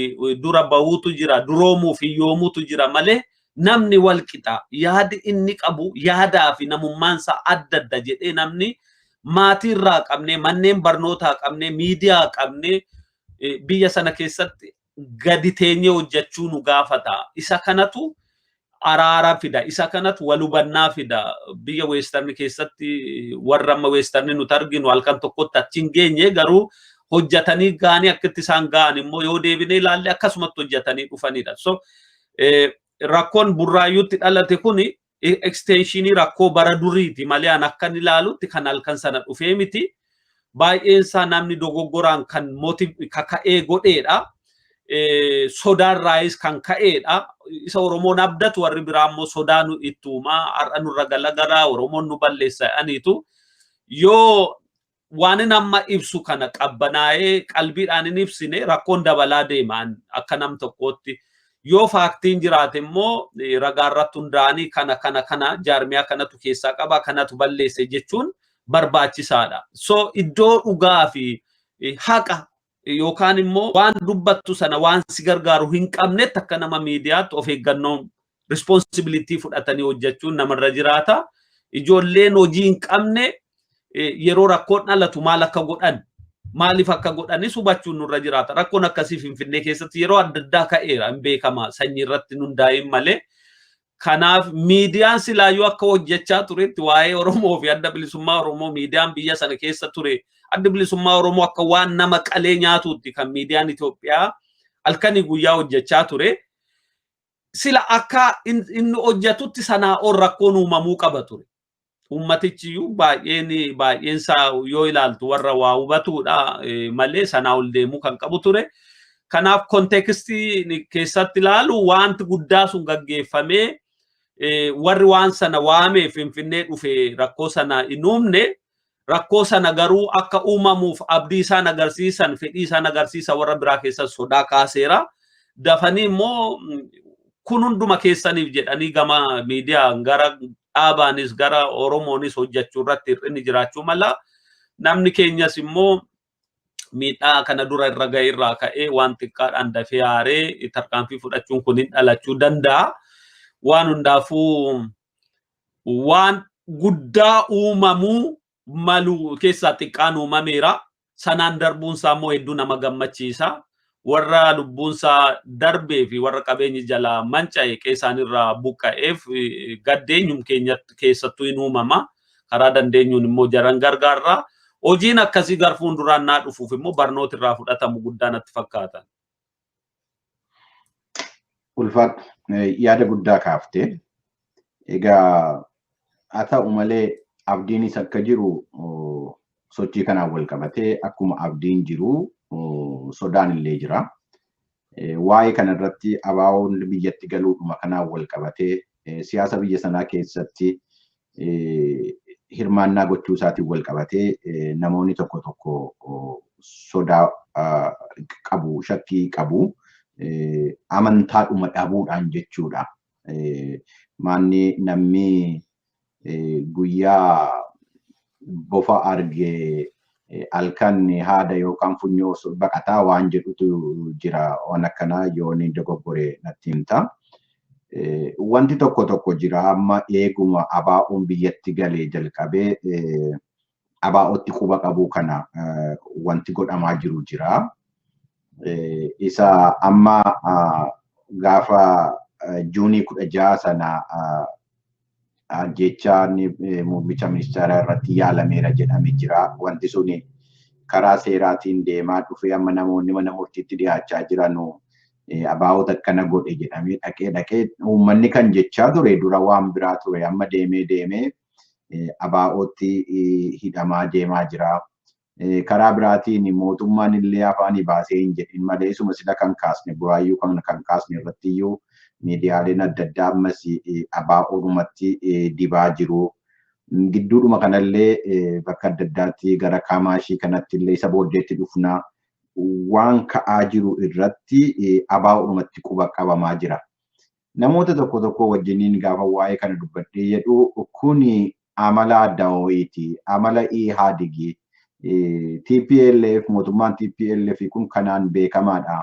dura bahuutu jira, duroomuuf hiyyoomuutu jira malee, namni wal qixa. Yaadi inni qabu, yaadaa fi namummaan isaa adda adda jedhee, namni maatiirraa qabnee, manneen barnootaa qabnee, miidiyaa qabnee, biyya sana keessatti gadi teenyee hojjechuu nu gaafata. Isa kanatu araara fida. Isa kanatu wal hubannaa fida. Biyya Western keessatti warra amma Western nuti arginu halkan tokkotti achi hin geenye, garuu hojjetanii ga'anii akkitti isaan ga'an immoo yoo deebinee ilaalle akkasumatti hojjetanii dhufanidha. So rakkoon Burraayyuutti dhalate kuni extension rakkoo bara duriiti malee, an akkan ilaalutti kan halkan sana dhufee miti. Baay'een isaa namni dogoggoraan kan kaka'ee godheedha. Sodaarraayis kan ka'eedha. Isa Oromoon abdatu, warri biraa immoo sodaa nu itti uumaa, har'a nurra galagaraa, Oromoon nu balleessa jedhaniitu. Yoo waan amma ibsu kana qabbanaa'ee qalbiidhaan hin ibsine, rakkoon dabalaa deemaan akka nam tokkootti. Yoo factiin jiraate immoo, ragaa irratti hundaa'anii kana kana kana jaarmiyaa kanatu keessaa qaba, kanatu balleesse jechuun barbaachisaadha. So iddoo dhugaa fi haqa yookaan immoo waan dubbattu sana waan si gargaaru hin qabnetti, akka nama miidiyaatti of eeggannoon responsibility fudhatanii hojjechuun namarra jiraata. Ijoolleen hojii hin qabne yeroo rakkoon dhalatu maal akka godhan, maaliif akka godhanis hubachuun nurra jiraata. Rakkoon akkasii Finfinnee keessatti yeroo adda addaa ka'eera, hin beekama, sanyii irratti hundaa'in malee. Kanaaf miidiyaan silaayyuu akka hojjechaa turetti waa'ee Oromoo fi Adda Bilisummaa Oromoo, miidiyaan biyya sana keessa ture, Adda Bilisummaa Oromoo akka waan nama qalee nyaatuutti kan miidiyaan Itoophiyaa halkanii guyyaa hojjechaa ture. Sila akka inni hojjetutti sanaa ol rakkoon uumamuu qaba ture. Uummatichiyyuu baay'een baay'een isaa yoo ilaaltu warra waa hubatuudha malee, sanaa ol deemuu kan qabu ture. Kanaaf contextii keessatti ilaalu wanti guddaa sun gaggeeffamee, warri waan sana waamee Finfinnee dhufe rakkoo sana hin uumne. Rakkoo sana garuu akka uumamuuf abdii isaan agarsiisan, fedhii isaan agarsiisan warra biraa keessatti sodaa kaaseera. Dafanii immoo kun hunduma keessaniif jedhanii gama miidiyaa gara dhaabaanis gara Oromoonis hojjechuu irratti hir'inni jiraachuu mala. Namni keenyas immoo miidhaa kana dura irra ga'e irraa ka'ee waan xiqqaadhaan dafee aaree tarkaanfii fudhachuun kun hin dhalachuu danda'a. Waan hundaafuu waan guddaa uumamuu malu keessaa xiqqaan uumameera. Sanaan darbuunsaa immoo hedduu nama gammachiisa. Warra lubbuunsaa darbee fi warra qabeenyi jalaa manca'e, qe'ee isaanirraa buqqa'eef gaddeenyum keenya keessattuu hin uumama. Karaa dandeenyuun immoo jaran gargaarra. Hojiin akkasii gar fuulduraan naa dhufuuf immoo barnoota irraa fudhatamu guddaa natti fakkaata. Ulfaadhu, yaada guddaa kaaftee. Egaa haa ta'u malee abdiinis akka jiru, sochii kanaan wal qabatee akkuma abdiin jiru sodaan illee jira. Waa'ee kanarratti ABO'n biyyatti galuudhuma kanaan wal qabatee siyaasa biyya sanaa keessatti hirmaannaa gochuu isaatiin wal qabatee namoonni tokko tokko sodaa qabu, shakkii qabu, amantaadhuma dhabuudhaan jechuudha. Maanni namni guyyaa bofa arge halkan haada yookaan funyoo baqataa waan jedhutu jira, waan akkanaa yoo inni dogoggore natti himta. Wanti tokko tokko jira. Amma eeguma ABO'n biyyatti galee jalqabee ABO'tti quba qabuu kana wanti godhamaa jiru jira. Isa amma gaafa Juunii 16 sana ajjechaan muummicha ministeeraa irratti yaalameera jedhame jira. Wanti suni karaa seeraatiin deemaa dhufee amma namoonni mana murtiitti dhiyaachaa jiran ABO'ta akkana godhe jedhamee dhaqee dhaqee uummanni kan jechaa ture dura waan biraa ture, amma deemee deemee ABO'tti hidhamaa deemaa jira. Karaa biraatiin mootummaan illee afaanii baasee hin jedhin malee isuma sila kan kaasne, Buraayyuu kan kaasne irratti iyyuu miidiyaaleen adda addaa ammas ABO'dhumatti dibaa jiru. Gidduudhuma kanallee bakka adda addaatti gara Kaamaashii kanatti illee isa booddeetti dhufnaa waan ka'aa jiru irratti ABO'dhumatti quba qabamaa jira. Namoota tokko tokko wajjiniin gaafa waa'ee kana dubbadhee jedhu, kuni amala adda wayiiti. Amala Ihaadigi. TPLF, mootummaan TPLF kun kanaan beekamaadha.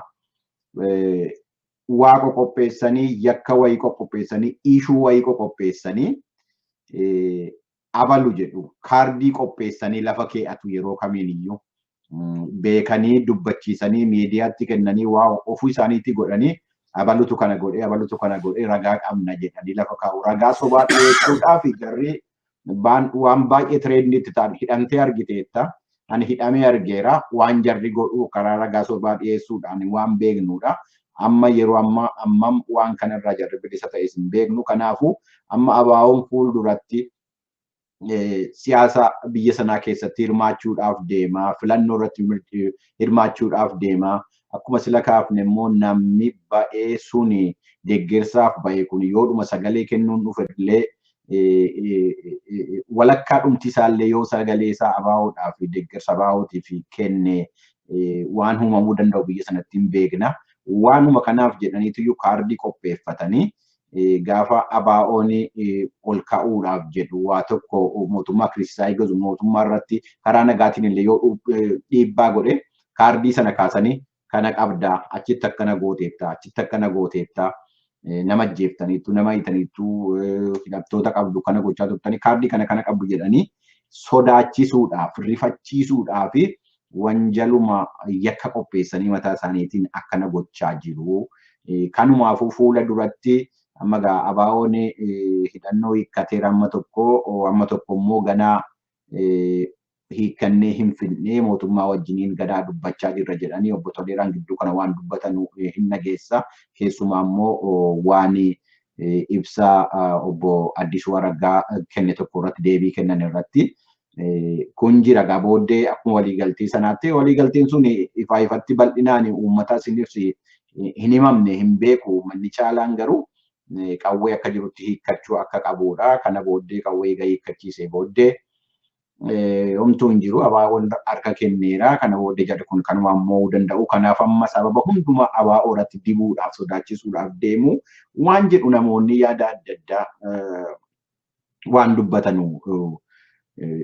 Waa qoqopheessanii, yakka wayii qoqopheessanii, issue wayii qoqopheessanii abalu jedhu kaardii qopheessanii lafa kee'atu. Yeroo kamiin iyyuu beekanii dubbachiisanii miidiyaatti kennanii waa ofii isaaniitti godhanii abalutu kana godhee, abalutu kana godhee, ragaa qabna jedhanii lafa kaa'u. Ragaa sobaa dhiyeessuudhaaf jarri waan baay'ee trainingitti ta'an hidhamtee argiteetta. Ani hidhamee argeera. Waan jarri godhu karaa ragaa sobaa dhiyeessuudhaan waan beeknudha. Amma yeroo amma ammam waan kanarraa jarri bilisa ta'es hin beeknu. Kanaafuu amma ABO'n fuulduratti siyaasa biyya sanaa keessatti hirmaachuudhaaf deema. Filannoo irratti hirmaachuudhaaf deema. Akkuma sila kaafne immoo namni ba'ee suni deeggarsaaf ba'e kun yoodhuma sagalee kennuun dhufe illee, walakkaa dhumti isaallee yoo sagalee isaa ABO'dhaaf, deeggarsa ABO'tiif kenne, waan uumamuu danda'u biyya sanatti hin beekna. Waanuma kanaaf jedhaniitu kaardii qopheeffatanii gaafa ABO'n ol ka'uudhaaf jedhu waa tokko mootummaa criticize godhu, mootummaa irratti karaa nagaatiin illee yoo dhiibbaa godhe, kaardii sana kaasanii kana qabdaa, achitti akkana gooteetta, achitti akkana gooteetta, nama ajjeeftaniittu, nama hiitaniittu, hidhattoota qabdu, kana gochaa turtanii, kaardii kana kana qabdu jedhanii sodaachisuudhaaf, rifachiisuudhaaf wanjaluma yakka qopheessanii mataa isaaniitiin akkana gochaa jiru. Kanumaafuu fuula duratti amma gaa ABO'n hidhannoo hiikkateera amma tokko, amma tokko immoo ganaa hiikkannee hin fidnee, mootummaa wajjiniin gadaa dubbachaa jirra jedhanii obbo Toleeraan gidduu kana waan dubbatan hin dhageessa. Keessumaa immoo waan ibsa obbo Addisuu Araggaa kenne tokko irratti deebii kennan irratti. Kun jira gaa booddee akkuma waliigaltee sanaatti waliigalteen sun ifaa ifatti bal'inaan uummata isiniif hin himamne hin beeku. Uummanni caalaan garuu qawwee akka jirutti hiikkachuu akka qabudha. Kana booddee qawwee egaa hiikkachiisee booddee homtuu hin jiru. ABO'n harka kenneera. Kana booddee jarri kun kanuma mo'uu danda'u. Kanaaf amma sababa hundumaa ABO irratti dibuudhaaf sodaachisuudhaaf deemu waan jedhu namoonni yaada adda addaa waan dubbatanu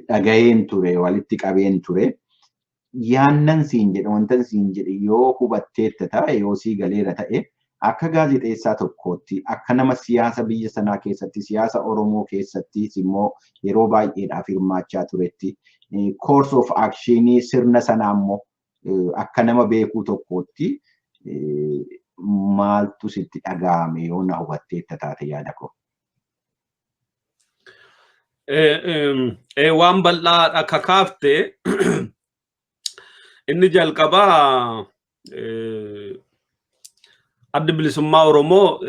dhagaheen ture, walitti qabeen ture. Yaannan siin jedhe, wantan siin jedhe yoo hubatteetta ta'e, yoo sii galeera ta'e, akka gaazexeessaa tokkootti, akka nama siyaasa biyya sanaa keessatti, siyaasa Oromoo keessattis immoo yeroo baay'eedhaaf hirmaachaa turetti, course of actionii sirna sanaa immoo akka nama beekuu tokkootti maaltu sitti dhaga'ame yoo na hubatteetta taate yaada koo? Waan bal'aa akka kaafte, inni jalqabaa Addi Bilisummaa Oromoo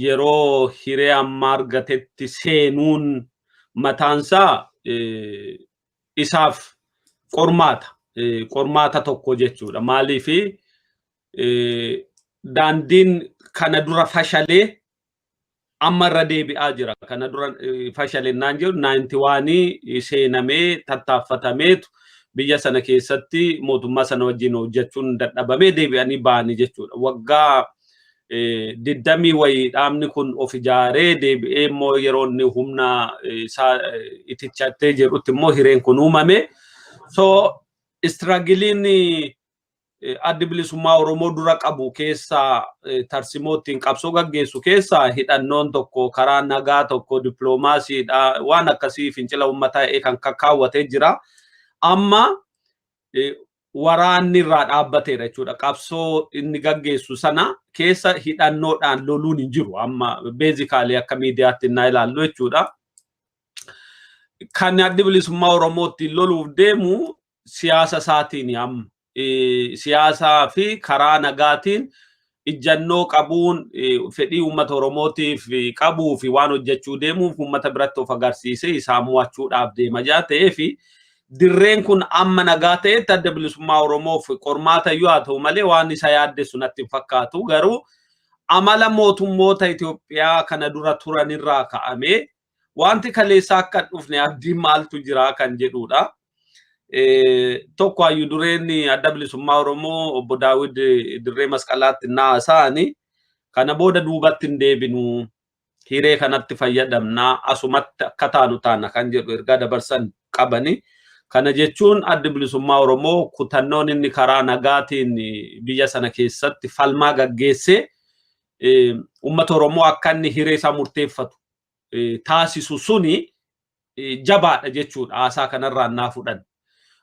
yeroo hiree ammaa argatetti seenuun mataansaa isaaf qormaata. Qormaata tokko jechuudha. Maaliif, daandiin kana dura fashalee amma irra deebi'aa jira. Kana dura fashalennaan jiru 91 seenamee tattaaffatameetu biyya sana keessatti mootummaa sana wajjin hojjechuun dadhabamee deebi'anii ba'anii jechuudha. Waggaa 20 wayii dhaabni kun of ijaaree deebi'ee immoo yeroo inni humna isaa itichattee jedhutti immoo hireen kun uumame. So struggleiin Addi Bilisummaa Oromoo dura qabu keessaa, tarsimoo ittiin qabsoo gaggeessu keessaa hidhannoon tokko, karaa nagaa tokko dippiloomaasiidha, waan akkasii fincila uummataa kan kakkaawwatee jira. Amma waraanni irraa dhaabbateera jechuudha. Qabsoo inni gaggeessu sana keessa hidhannoodhaan loluun hin jiru. Amma basically akka miidiyaatti innaa ilaallu jechuudha. Kan Addi Bilisummaa Oromoo ittiin loluuf deemu siyaasa isaatiin amma. Siyaasaa fi karaa nagaatiin ijjannoo qabuun, fedhii uummata Oromootiif qabuu fi waan hojjechuu deemuuf uummata biratti of agarsiisee isaan mo'achuudhaaf deema jaa ta'ee fi dirreen kun amma nagaa ta'etti Adda Bilisummaa Oromoof qormaata iyyuu haa ta'u malee waan isa yaaddessu natti hin fakkaatu. Garuu amala mootummoota Itoophiyaa kana dura turanirraa ka'amee wanti kaleessaa akka hin dhufne abdiin maaltu jira kan jedhudha. Tokko, hayyuu dureen Adda Bilisummaa Oromoo obbo Daawid dirree masqalaatti naasa'ani kana booda duubatti hin deebinu, hiree kanatti fayyadamnaa, asumatti akka taanu taana kan jedhu ergaa dabarsan qabani. Kana jechuun Addi Bilisummaa Oromoo kutannoon inni karaa nagaatiin biyya sana keessatti falmaa gaggeessee uummata Oromoo akka inni hiree isaa murteeffatu taasisu suni jabaadha jechuudha haasaa kanarraa naa fudhan.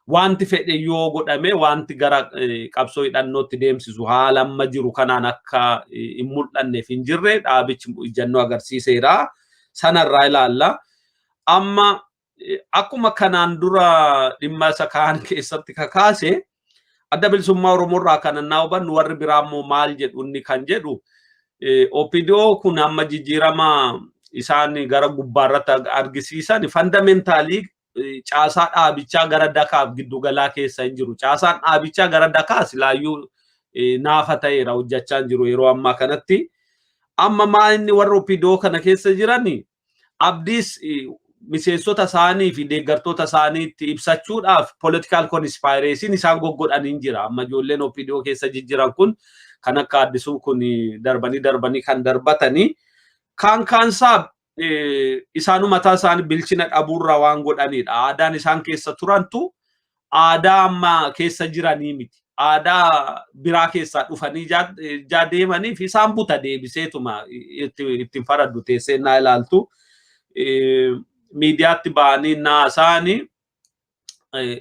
Wanti fedhe yoo godhame wanti gara qabsoo hidhannootti deemsisu haala amma jiru kanaan akka hin mul'anneef hin jirre dhaabichi ijjannoo agarsiiseera. Sanarraa ilaalla. Amma akkuma kanaan dura dhimma isa kaan keessatti kakaase, Adda Bilisummaa Oromoo irraa kan naa hubannu, warri biraa immoo maal jedhu inni kan jedhu, OPDO kun amma jijjiirama isaan gara gubbaarratti argisiisan fundamentally caasaa dhaabichaa gara dakaaf giddugalaa keessa hin jiru. Caasaan dhaabichaa gara dakaa silaayyuu naafa ta'eera, hojjechaa hin jiru yeroo ammaa kanatti. Amma maa inni warra OPDO kana keessa jiran abdiis miseensota isaanii fi deeggartoota isaaniitti ibsachuudhaaf political conspiracyn isaan goggodhanii jira. Amma ijoolleen OPDO keessa jijjiran kun kan akka Addisuu kun darbanii darbanii kan darbatanii kaan kaansaa isaanu mataa isaanii bilchina dhabuurraa waan godhanidha. Aadaan isaan keessa turantu aadaa amma keessa jiranii miti. Aadaa biraa keessaa dhufanii jaa deemaniif isaan buta deebiseetuma ittiin faraddu teessee naa ilaaltu. Miidiyaatti ba'anii naasaanii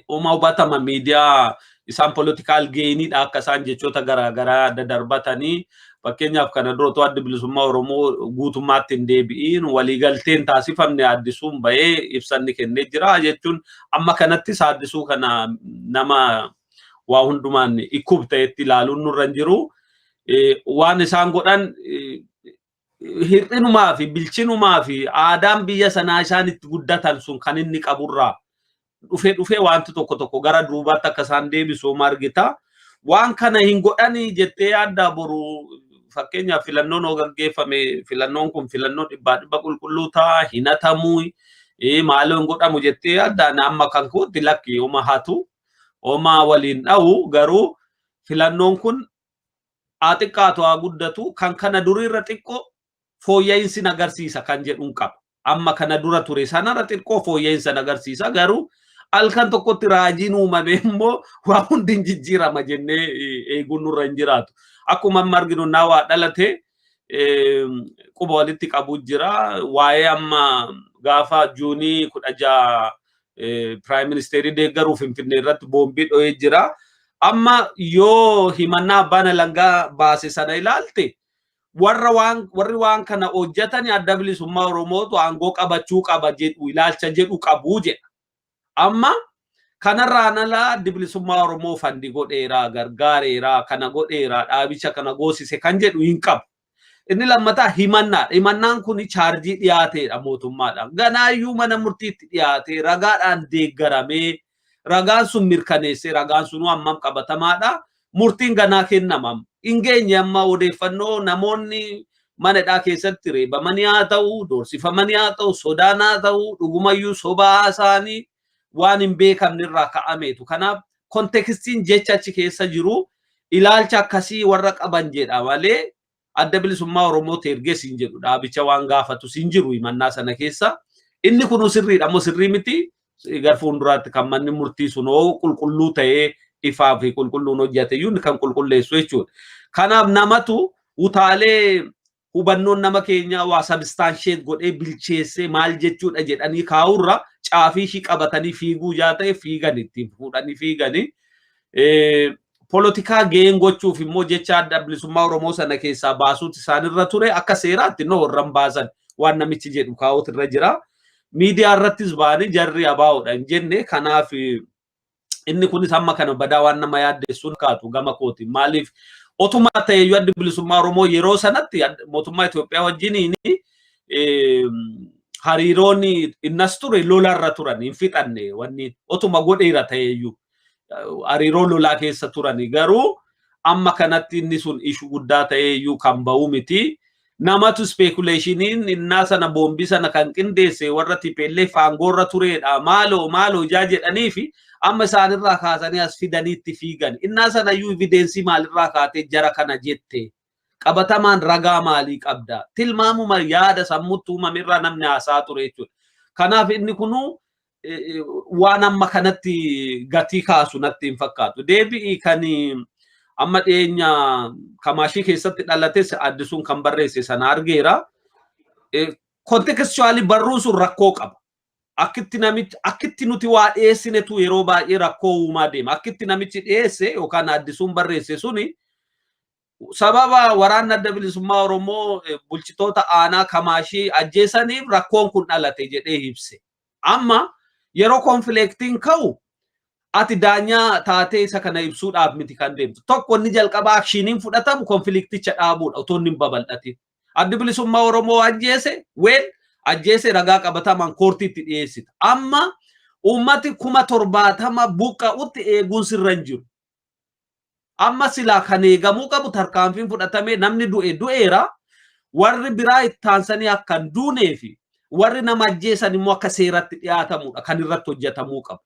uma hubatama, miidiyaa isaan political gainiidha akka isaan jechoota garaagaraa dadarbatanii. Fakkeenyaaf, kana dura otoo Addi Bilisummaa Oromoo guutummaatti hin deebi'iin waliigalteen taasifamne Addisuun bahee ibsanni kennee jira jechuun amma kanattis Addisuu kana nama waa hundumaan ikkub ta'etti ilaaluun nurra hin jiru. Waan isaan godhan hir'inumaa fi bilchinumaa fi aadaan biyya sanaa isaan itti guddatan sun kan inni qaburraa Dhufee dhufee wanti tokko tokko gara duubaatti akka isaan deebisu argita. Waan kana hin godhanii jettee yaaddaa? Boru fakkeenyaaf filannoon hoo gaggeeffame, filannoon kun filannoo 100% qulqulluu ta'a, hin hatamuu, maaloo hin godhamu jettee yaaddaa? Amma kan kootti lakki, oma hatu, oma waliin dha'u, garuu filannoon kun haa xiqqaatu haa guddatu kan kana duriirra xiqqoo fooyya'insi agarsiisa kan jedhuun qaba. Amma kana dura ture sanarra xiqqoo fooyya'insa agarsiisa, garuu halkan tokkotti raajiin uumame immoo waa hundi hin jijjiirama jennee eeguun nurra hin jiraatu. Akkuma amma arginu naa waa dhalate quba walitti qabu jira. Waa'ee amma gaafa Juunii 16 prime ministerii deeggaruu Finfinnee irratti boombii dho'ee jira. Amma yoo himannaa abbaan alangaa baase sana ilaalte, warra waan warri waan kana hojjetan Adda Bilisummaa Oromootu aangoo qabachuu qaba jedhu, ilaalcha jedhu qabu jedha. Amma kanarraan alaa Adda Bilisummaa Oromoo fund godheera, gargaareera, kana godheera, dhaabicha kana goosise kan jedhu hin qabu. Inni lammataa himannaadha. Himannaan kun charge dhiyaateedha mootummaadhaan. Ganaayyuu mana murtiitti dhiyaatee, ragaadhaan deeggaramee, ragaan sun mirkaneessee, ragaan sunuu hammam qabatamaadha. Murtiin ganaa kennama. Hin geenye amma odeeffannoo namoonni mana hidhaa keessatti reebamanii haa ta'u, doorsifamanii haa ta'u, sodaan haa ta'u, dhugumayyuu sobaa isaanii waan hin beekamne irraa ka'ameetu. Kanaaf contextiin jecha achi keessa jiru ilaalcha akkasii warra qaban jedha malee Adda Bilisummaa Oromoo ergees hin jedhu, dhaabicha waan gaafatus hin jiru himannaa sana keessa. Inni kunuu sirriidha moo sirrii miti, gar fuulduraatti kan manni murtii sun hoo qulqulluu ta'ee ifaa fi qulqulluun hojjate iyyuu kan qulqulleessu jechuudha. Kanaaf namatu utaalee hubannoon nama keenyaa waa substantiate godhee bilcheessee maal jechuudha jedhanii kaa'urra caafii ishii qabatanii fiiguu yaa ta'e fiigan ittiin fuudhanii fiiganii. Polotikaa gain gochuuf immoo jecha Adda Bilisummaa Oromoo sana keessaa baasuuti isaanirra ture. Akka seeraatti no warran baasan waan namichi jedhu kaa'uutu irra jira. Miidiyaa irrattis ba'anii jarri abaa'oodha hin jenne. Kanaaf inni kunis amma kana badaa waan nama yaaddessuun kaatu gama kooti. Maaliif, otuma ta'eyyuu Adda Bilisummaa Oromoo yeroo sanatti mootummaa Itoophiyaa wajjiniin hariiroon innas ture lolarra turan hin fixanne, wanni otuma godheera ta'eyyuu hariiroo lolaa keessa turani, garuu amma kanatti inni sun issue guddaa ta'eeyyuu kan ba'u miti. Namatu speculationiin innaa sana boombii sana kan qindeesse warra TPLF aangoorra turedha, maaloo maaloo ijaa jedhanii fi amma isaanirraa kaasanii as fidaniitti fiigan. Innaa sana iyyuu evidence maalirraa kaatee jara kana jette? Qabatamaan ragaa maalii qabda? Tilmaamuma yaada sammuutti uumamirraa namni haasaa ture jechuudha. Kanaaf inni kunuu waan amma kanatti gatii kaasu natti hin fakkaatu. Deebi'i kan amma dhiyeenya Kamaashii keessatti dhalates Addisuun kan barreesse sana argeera. Contextually barruun sun rakkoo qaba. Akkitti namichi, akkitti nuti waa dhiyeessinetu yeroo baay'ee rakkoo uumaa deema. Akkitti namichi dhiyeesse yookaan Addisuun barreesse suni sababa waraanni Adda Bilisummaa Oromoo bulchitoota aanaa Kamaashii ajjeesaniif rakkoon kun dhalate jedhee ibse. Amma yeroo conflictiin ka'u ati daanyaa taatee isa kana ibsuudhaaf miti kan deemtu. Tokko, inni jalqaba actioniin fudhatamu conflicticha dhaabuudha otoo inni hin babal'atin. Addi Bilisummaa Oromoo ajjeese, weel ajjeese, ragaa qabatamaan courtiitti dhiyeessita. Amma uummati 70,000 buqqa'utti eeguun sirra hin jiru. Amma silaa kan eegamuu qabu tarkaanfiin fudhatamee namni du'e du'eera. Warri biraa ittaansanii akka hin duunee fi warri nama ajjeesan immoo akka seeratti dhiyaatamudha kan irratti hojjetamuu qabu.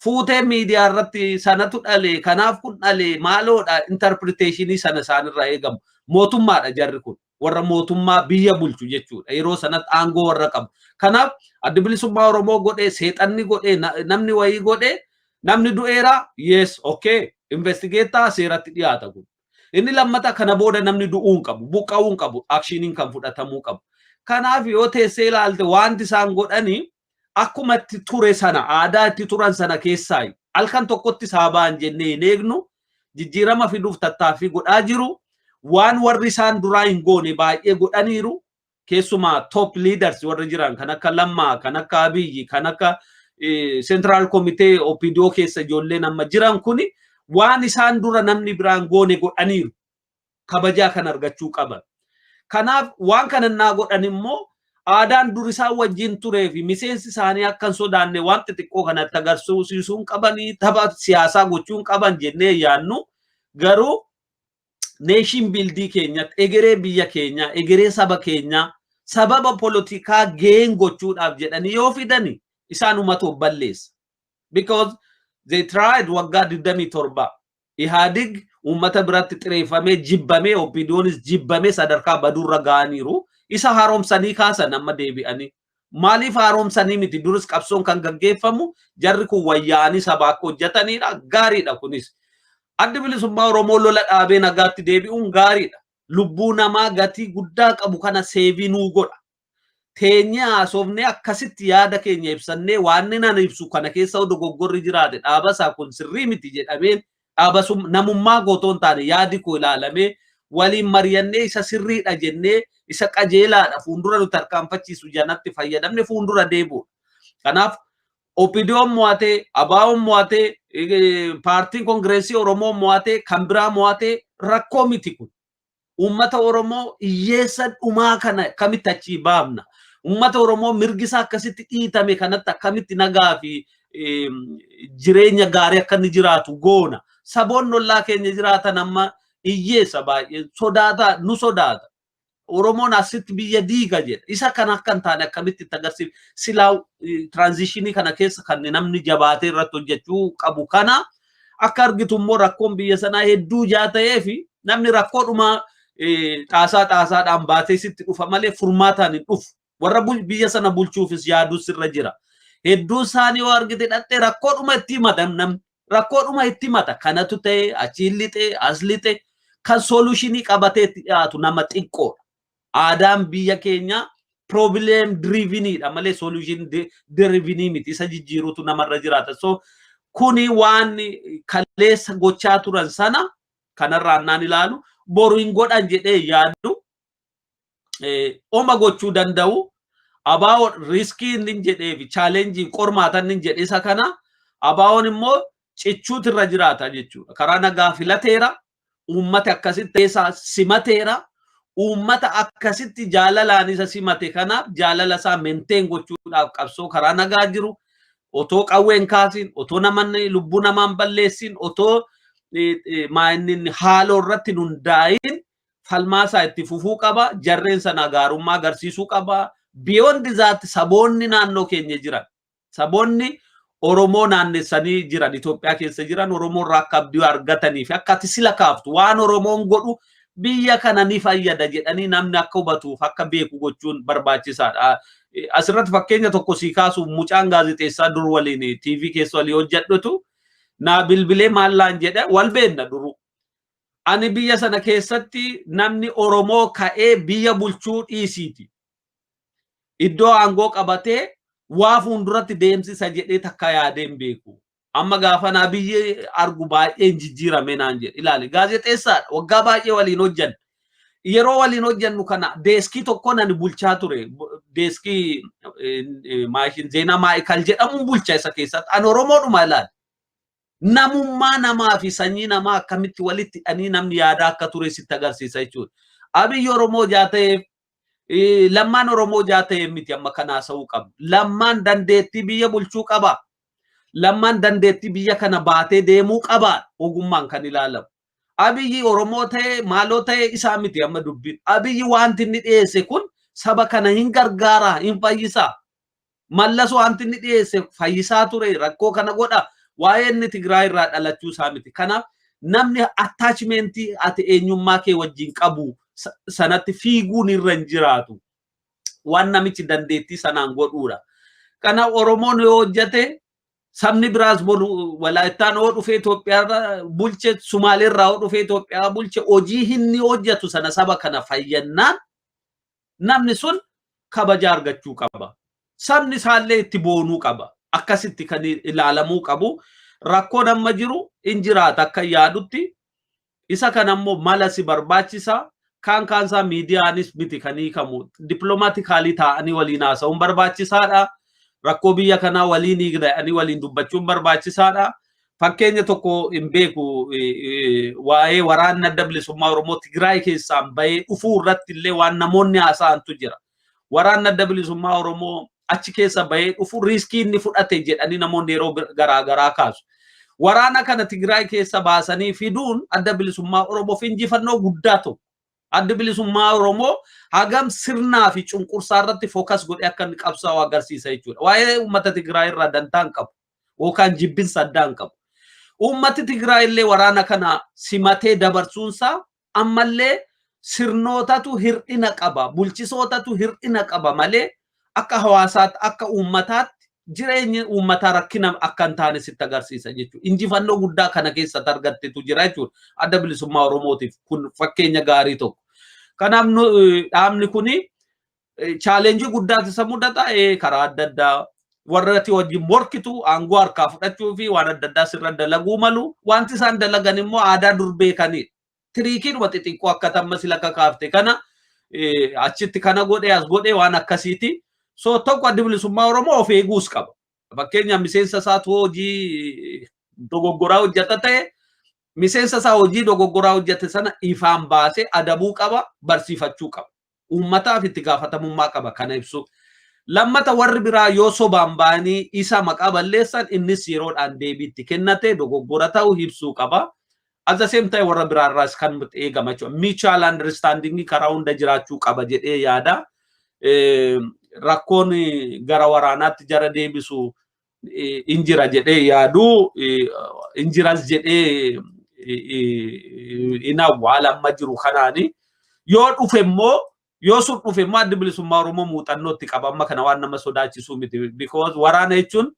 Fuutee miidiyaa irratti sanatu dhale, kanaaf kun dhale, maaloodha, interpretation sana isaanirraa eegamu. Mootummaadha jarri kun, warra mootummaa biyya bulchu jechuudha. Yeroo sanatti aangoo warra qabu. Kanaaf Addi Bilisummaa Oromoo godhee, seexanni godhee, namni wayii godhee, namni du'eera, yes, okay, investigate seeratti dhiyaata kun. Inni lammata kana booda namni du'uu hin qabu, buqqa'uu hin qabu, actioniin kan fudhatamuu qabu. Kanaaf yoo teessee ilaalte, wanti isaan godhanii akkuma itti ture sana, aadaa itti turan sana keessaa halkan tokkotti saabaan jennee hin eegnu. Jijjiirama fiduuf tattaaffii godhaa jiru. Waan warri isaan duraa hin goone baay'ee godhaniiru. Keessumaa top leaders warri jiran kan akka Lammaa, kan akka Abiyyi, kan akka Central Committee OPDO keessa ijoolleen amma jiran kuni waan isaan dura namni biraan goone godhaniiru. Kabajaa kan argachuu qaban. Kanaaf waan kana naa godhan immoo Aadaan dur isaan wajjin turee fi miseensi isaanii akka hin sodaanne waan xixiqqoo kanatti agarsiisuu hin qabanii, tapha siyaasaa gochuu hin qaban jennee yaannu. Garuu nation building keenyatti, egeree biyya keenyaa, egeree saba keenyaa sababa polotikaa gain gochuudhaaf jedhanii yoo fidani, isaanumatu balleessa. Because they tried waggaa 27. Ihaadig uummata biratti xireeffamee jibbamee, OPDOnis jibbamee sadarkaa baduurra ga'aniiru. Isa haaromsanii kaasan amma deebi'anii. Maaliif haaromsanii miti? Duris qabsoon kan gaggeeffamu jarri kun wayyaa'anii saba akka hojjetanidha. Gaariidha kunis. Addi Bilisummaa Oromoo lola dhaabee nagaatti deebi'uun gaariidha. Lubbuu namaa gatii guddaa qabu kana save nuu godha. Teenyee haasofnee, akkasitti yaada keenya ibsannee, waan nan ibsu kana keessa dogoggorri jiraate, dhaaba isaa kun sirrii miti jedhameen, dhaaba sun namummaa gootoo hin taane yaadi koo ilaalamee, waliin mari'annee, isa sirriidha jennee, isa qajeelaadha fuuldura nu tarkaanfachiisu janatti fayyadamne fuuldura deebi'u. Kanaaf OPDO'n mo'atee, ABO'n mo'atee, paartiin Kongireesii Oromoo mo'atee, kan biraa mo'atee rakkoo miti kun. Uummata Oromoo hiyyeessa dhumaa kana akkamitti achii baafna? Uummata Oromoo mirgi isaa akkasitti dhiitame kanatti akkamitti nagaa fi jireenya gaarii akka inni jiraatu goona? Saboonni ollaa keenya jiraatan amma hiyyeessa baay'ee sodaata, nu sodaata. Oromoon asitti biyya diiga jedha. Isa kana akka hin taane akkamitti itti agarsiif? Silaa transition kana keessa kan namni jabaatee irratti hojjechuu qabu kana. Akka argitu immoo rakkoon biyya sanaa hedduu jaa ta'ee fi namni rakkoodhuma xaasaa xaasaadhaan baatee sitti dhufa malee furmaataan hin dhufu. Warra biyya sana bulchuufis yaaduu sirra jira. Hedduu isaanii yoo argite dhattee rakkoodhuma itti himata namni. Rakkoodhuma itti himata. Kanatu ta'e, achiin lixee, as lixe, kan solution qabatee itti dhiyaatu nama xiqqoodha. Aadaan biyya keenyaa problem driveniidha malee solution driven miti. Isa jijjiiruutu namarra jiraata. So kuni waan kaleessa gochaa turan sana kanarraa naan ilaalu boru hin godhan jedhee yaaddu. Oma gochuu danda'u. ABO risk inni jedhee fi challenge qormaatan inni jedhe isa kana. ABO'n immoo cichuutu irra jiraata jechuudha. Karaa nagaa filateera. Uummata akkasitti isaa simateera. Uummata akkasitti jaalalaan isa simate kanaaf jaalala isaa maintain gochuudhaaf qabsoo karaa nagaa jiru otoo qawween kaasin, otoo namanni lubbuu namaan balleessin, otoo maa'inni haaloo irratti hundaa'in falmaasaa itti fufuu qaba. Jarreen sana gaarummaa agarsiisuu qaba. Beyond that, saboonni naannoo keenya jiran, saboonni Oromoo naannessanii jiran, Itoophiyaa keessa jiran, Oromoo irraa akka abdii argatanii fi akka ati sila kaaftu waan Oromoon godhu biyya kana ni fayyada jedhanii namni akka hubatuuf akka beeku gochuun barbaachisaadha. Asirratti fakkeenya tokko sii kaasuuf, mucaan gaazexeessaa dur waliin TV keessa walii hojjedhutu naa bilbilee maallaan jedhe, wal beenna duru. Ani biyya sana keessatti namni Oromoo ka'ee biyya bulchuu dhiisiiti. Iddoo aangoo qabatee waa fuulduratti deemsisa jedhee takka yaadee hin beeku. Amma gaafa naa biyyi argu baay'een jijjiirame naan jedhe. Ilaali, gaazexeessaadha, waggaa baay'ee waliin hojjanne. Yeroo waliin hojjannu kana desk tokko nani bulchaa ture. Desk maashin Zeenaa Maa'ikal jedhamuun bulcha isa keessatti. Ani Oromoodhuma, ilaali. Namummaa namaa fi sanyii namaa akkamitti walitti hidhanii namni yaada akka ture sitti agarsiisa jechuudha. Abiyyi Oromoo jaa ta'eef, Lammaan Oromoo jaa ta'eef miti amma kana haasa'uu qabu. Lammaan dandeettii biyya bulchuu qaba. Lammaan dandeettii biyya kana baatee deemuu qaba, ogummaan kan ilaalamu. Abiyyi Oromoo ta'e maaloo ta'e isaa miti amma dubbiin. Abiyyi wanti inni dhiyeesse kun saba kana hin gargaara, hin fayyisaa. Mallas wanti inni dhiyeesse fayyisaa ture, rakkoo kana godha. Waa'ee inni Tigraay irraa dhalachuu isaa miti. Kanaaf namni attachment ati eenyummaa kee wajjin qabu sanatti fiiguun irra hin jiraatu. Waan namichi dandeettii sanaan godhuudha. Kanaaf Oromoon yoo hojjete, sabni biraas boru Walaayittaan yoo dhufee Itoophiyaa bulche, Sumaaleerraa yoo dhufee Itoophiyaa bulche, hojii inni hojjetu sana saba kana fayyannaan namni sun kabaja argachuu qaba. Sabni isaallee itti boonuu qaba. Akkasitti kan ilaalamuu qabu. Rakkoon amma jiru hin jiraata akka yaadutti. Isa kana immoo mala si barbaachisa. Kaan kaansaa miidiyaanis miti kan hiikamu. Diplomatically taa'anii waliin haasa'uun barbaachisaadha. Rakkoo biyya kanaa waliin hiikanii waliin dubbachuun barbaachisaadha. Fakkeenya tokko hin beeku, waa'ee waraanni Adda Bilisummaa Oromoo Tigraay keessaan bahee dhufuu irratti illee waan namoonni haasa'antu jira. Waraanni Adda Bilisummaa Oromoo achi keessa bahee dhufu risk inni fudhate jedhanii namoonni yeroo garaa garaa kaasu. Waraana kana Tigraay keessa baasanii fiduun Adda Bilisummaa Oromoof injifannoo guddaa tokko. Adda Bilisummaa Oromoo hagam sirnaa fi cunqursaa irratti focus godhee akka inni qabsaa'u agarsiisa jechuudha. Waa'ee uummata Tigraay irraa dantaa hin qabu yookaan jibbinsa addaa hin qabu. Uummati Tigraay illee waraana kana simatee dabarsuunsaa ammallee sirnootatu hir'ina qaba, bulchisootatu hir'ina qaba malee akka hawaasaatti, akka uummataatti jireenyi uummataa rakkina akka hin taane sitti agarsiisa jechuudha. Injifannoo guddaa kana keessatti argattetu jira jechuudha. Adda Bilisummaa Oromootiif kun fakkeenya gaarii tokko. Kanaaf dhaabni kuni challenge guddaatu isa mudata, karaa adda addaa warra ati wajjin morkitu aangoo harkaa fudhachuu fi waan adda addaa sirra dalaguu malu. Wanti isaan dalagan immoo aadaa dur beekanidha. Trickiidhuma xixiqqoo akka tamma sila kakaafte kana achitti kana godhee as godhee waan akkasiiti. So tokko, Addi Bilisummaa Oromoo of eeguus qaba. Fakkeenyaaf, miseensa isaatu hojii dogoggoraa hojjeta ta'e, miseensa isaa hojii dogoggoraa hojjete sana ifaan baasee adabuu qaba, barsiifachuu qaba. Uummataaf itti gaafatamummaa qaba kana ibsu. Lammata, warri biraa yoo sobaan ba'anii isa maqaa balleessan, innis yeroodhaan deebiitti kennate dogoggora ta'uu ibsuu qaba. At the same time, warra biraarraas kan eegama jechuudha. Mutual understanding karaa hunda jiraachuu qaba jedhee yaada. Rakkoon gara waraanaatti jara deebisu injira jedhee yaadu, injiras jedhee in awwaala amma jiru kanaani. Yoo dhufe immoo, yoo sun dhufe immoo, Addi Bilisummaa Oromoo muuxannootti qaba. Amma kana waan nama sodaachisuu miti. Because waraana jechuun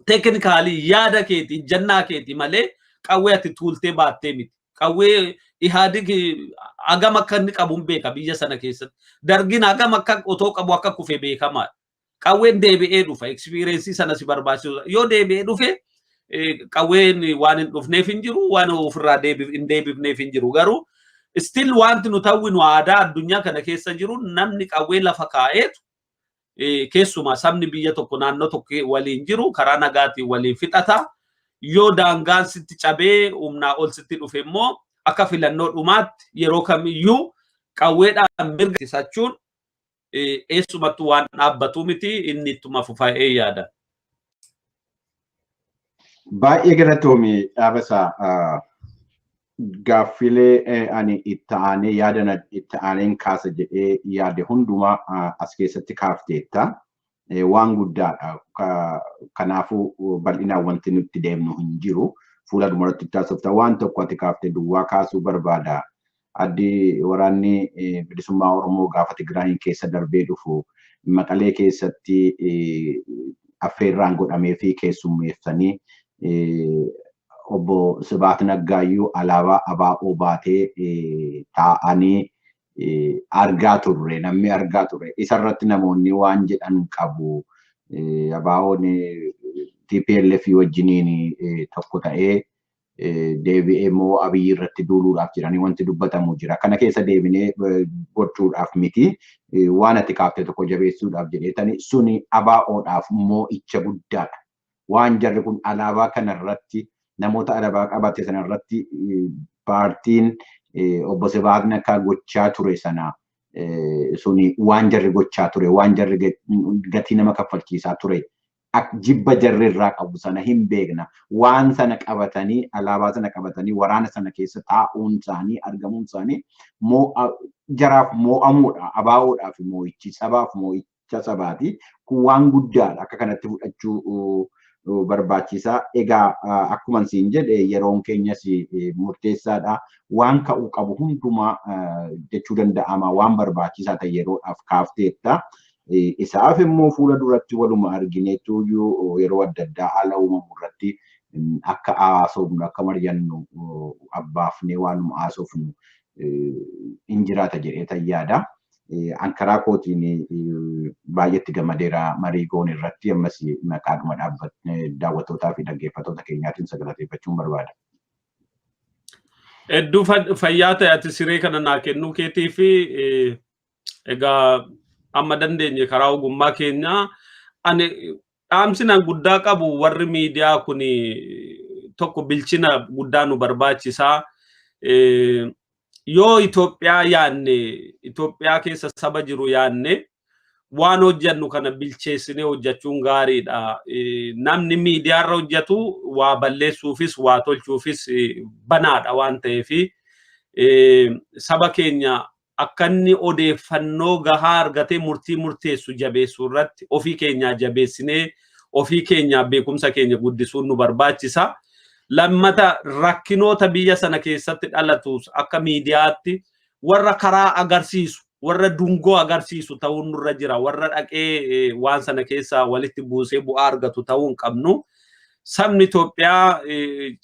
technically yaada keeti, ijjannaa keeti malee qawwee ati tuultee baattee miti. Qawwee Ihaadig hagam akka inni qabu hin beeka biyya sana keessatti. Dargin hagam akka otoo qabu akka kufe beekamaadha. Qawween deebi'ee dhufa. Experience sana si barbaachisu. Yoo deebi'ee dhufe qawween waan hin dhufneef hin jiru, waan ofirraa hin deebifneef hin jiru. Garuu still wanti nu hawwinu aadaa addunyaa kana keessa jiru, namni qawwee lafa kaa'eetu, keessumaa sabni biyya tokko naannoo tokko waliin jiru karaa nagaatiin waliin fixata. Yoo daangaan sitti cabee humnaa ol sitti dhufe immoo, akka filannoo dhumaatti yeroo kamiyyuu qawweedhaan mirga ittisachuun eessumattuu waan dhaabbatu miti, inni ittuma fufa'ee yaada. Baay'ee galatoomi, Dhaabasaa. Gaaffilee ani itti aanee yaada itti aaneen kaasa jedhee yaade hundumaa as keessatti kaafteetta. Waan guddaadha. Kanaafuu bal'inaan wanti nutti deemnu hin jiru. Fuula duratti taasifta. Waan tokko ati kaaftee duwwaa kaasuu barbaada. Addi waraanni bilisummaa Oromoo gaafa Tigraayin keessa darbee dhufu Maqalee keessatti affeerraan godhamee fi keessummeessanii, obbo Sibaat Naggaayyuu alaabaa ABO baatee taa'anii argaa turre, namni argaa turre. Isarratti namoonni waan jedhan qabu. ABO'n TPLF wajjiniin tokko ta'ee deebi'ee immoo Abiyyi irratti duuluudhaaf jedhanii wanti dubbatamu jira. Kana keessa deebinee gochuudhaaf miti. Waan ati kaaftee tokko jabeessuudhaaf jedheetani, suni ABO'dhaaf moo'icha guddaadha. Waan jarri kun alaabaa kanarratti, namoota alaabaa qabate sanarratti, paartiin obbo Sibaat Naggaa gochaa ture sana, suni waan jarri gochaa ture, waan jarri gatii nama kaffalchiisaa ture, jibba jarri irraa qabu sana hin beekna. Waan sana qabatanii, alaabaa sana qabatanii waraana sana keessa taa'uun isaanii, argamuun isaanii jaraaf moo'amuudha. ABO'dhaaf moo'ichi sabaaf moo'icha sabaati. Kun waan guddaadha. Akka kanatti fudhachuu barbaachisaa. Egaa akkuma siin jedhe, yeroon keenyas murteessaadha. Waan ka'uu qabu hundumaa jechuu danda'ama. Waan barbaachisaa ta'e yeroodhaaf kaafteetta. Isaaf immoo fuula duratti waluma argineetu yeroo adda addaa haala uumamu irratti akka haasofnu, akka mari'annu, abbaafnee waanuma haasofnu hin jiraata jedhee yaada. An karaa kootiin baay'eetti gammadeera marii goon irratti. Ammas maqaadhuma daawwattootaa fi dhaggeeffattoota keenyaatiin sagalateeffachuun barbaada. Hedduu fayyaa ta'e ati siree kana naa kennuu keetii fi egaa amma dandeenye karaa ogummaa keenyaa. Ani dhaamsinaan guddaa qabu, warri miidiyaa kun tokko bilchina guddaa nu barbaachisaa. Yoo Itoophiyaa yaanne, Itoophiyaa keessa saba jiru yaanne Waan hojjannu kana bilcheessinee hojjechuun gaariidha. Namni miidiyaarra hojjetu waa balleessuufis waa tolchuufis banaadha waan ta'eef, saba keenya akka inni odeeffannoo gahaa argatee murtii murteessu jabeessuu irratti ofii keenyaa jabeessinee, ofii keenyaa beekumsa keenya guddisuun nu barbaachisa. Lammata, rakkinoota biyya sana keessatti dhalatus akka miidiyaatti warra karaa agarsiisu, warra dungoo agarsiisu ta'uun nurra jira. Warra dhaqee waan sana keessaa walitti buusee bu'aa argatu ta'uu hin qabnu. Sabni Itoophiyaa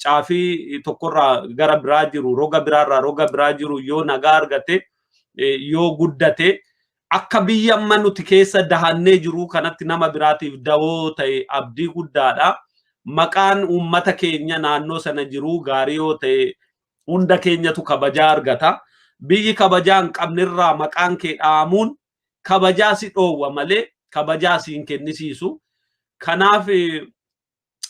caafii tokkorraa gara biraa jiru, roga biraarraa roga biraa jiru yoo nagaa argate, yoo guddate, akka biyya amma nuti keessa dahannee jiru kanatti nama biraatiif dawoo ta'e abdii guddaadha. Maqaan uummata keenya naannoo sana jiru gaarii yoo ta'e, hunda keenyatu kabajaa argata. Biyyi kabajaa hin qabnerraa maqaan kee dhaamuun kabajaa si dhoowwa malee kabajaa si hin kennisiisu. Kanaaf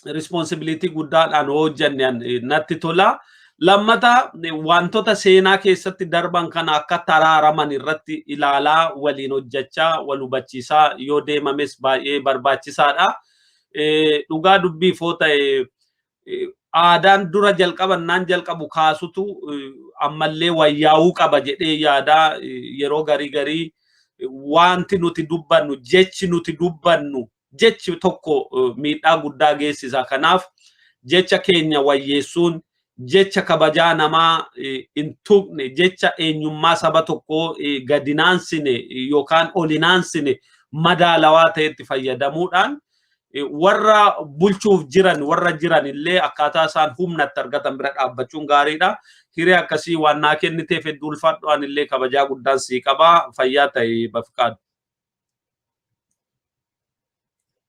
responsibility guddaadhaan hojjanne natti tola. Lammata, wantoota seenaa keessatti darban kana akka taraaraman irratti ilaalaa, waliin hojjechaa, wal hubachiisaa yoo deemames baay'ee barbaachisaadha. Dhugaa dubbiif yoo ta'e, aadaan dura jalqabannaan jalqabu kaasutu ammallee wayyaa'uu qaba jedhee yaadaa. Yeroo garii garii wanti nuti dubbannu, jechi nuti dubbannu, jechi tokko miidhaa guddaa geessisa. Kanaaf jecha keenya wayyeessuun, jecha kabajaa namaa hin tuqne, jecha eenyummaa saba tokkoo gadi naansine yookaan oli naansine, madaalawaa ta'etti fayyadamuudhaan warra bulchuuf jiran, warra jiran illee akkaataa isaan humnatti argatan bira dhaabbachuun gaariidha. Hiree akkasii waan naa kenniteef hedduu ulfaadhu. Ani illee kabajaa guddaan sii qaba. Fayyaa ta'e, Bafiqaadu.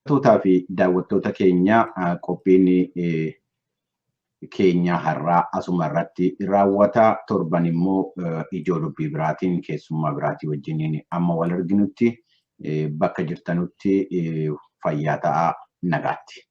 Daawwattootaa fi daawwattoota keenya, qophiin keenya har'aa asuma irratti raawwata. Torban immoo ijoo dubbii biraatiin, keessummaa biraatii wajjiniin amma wal arginutti, bakka jirtanutti fayyaa ta'aa, nagaatti.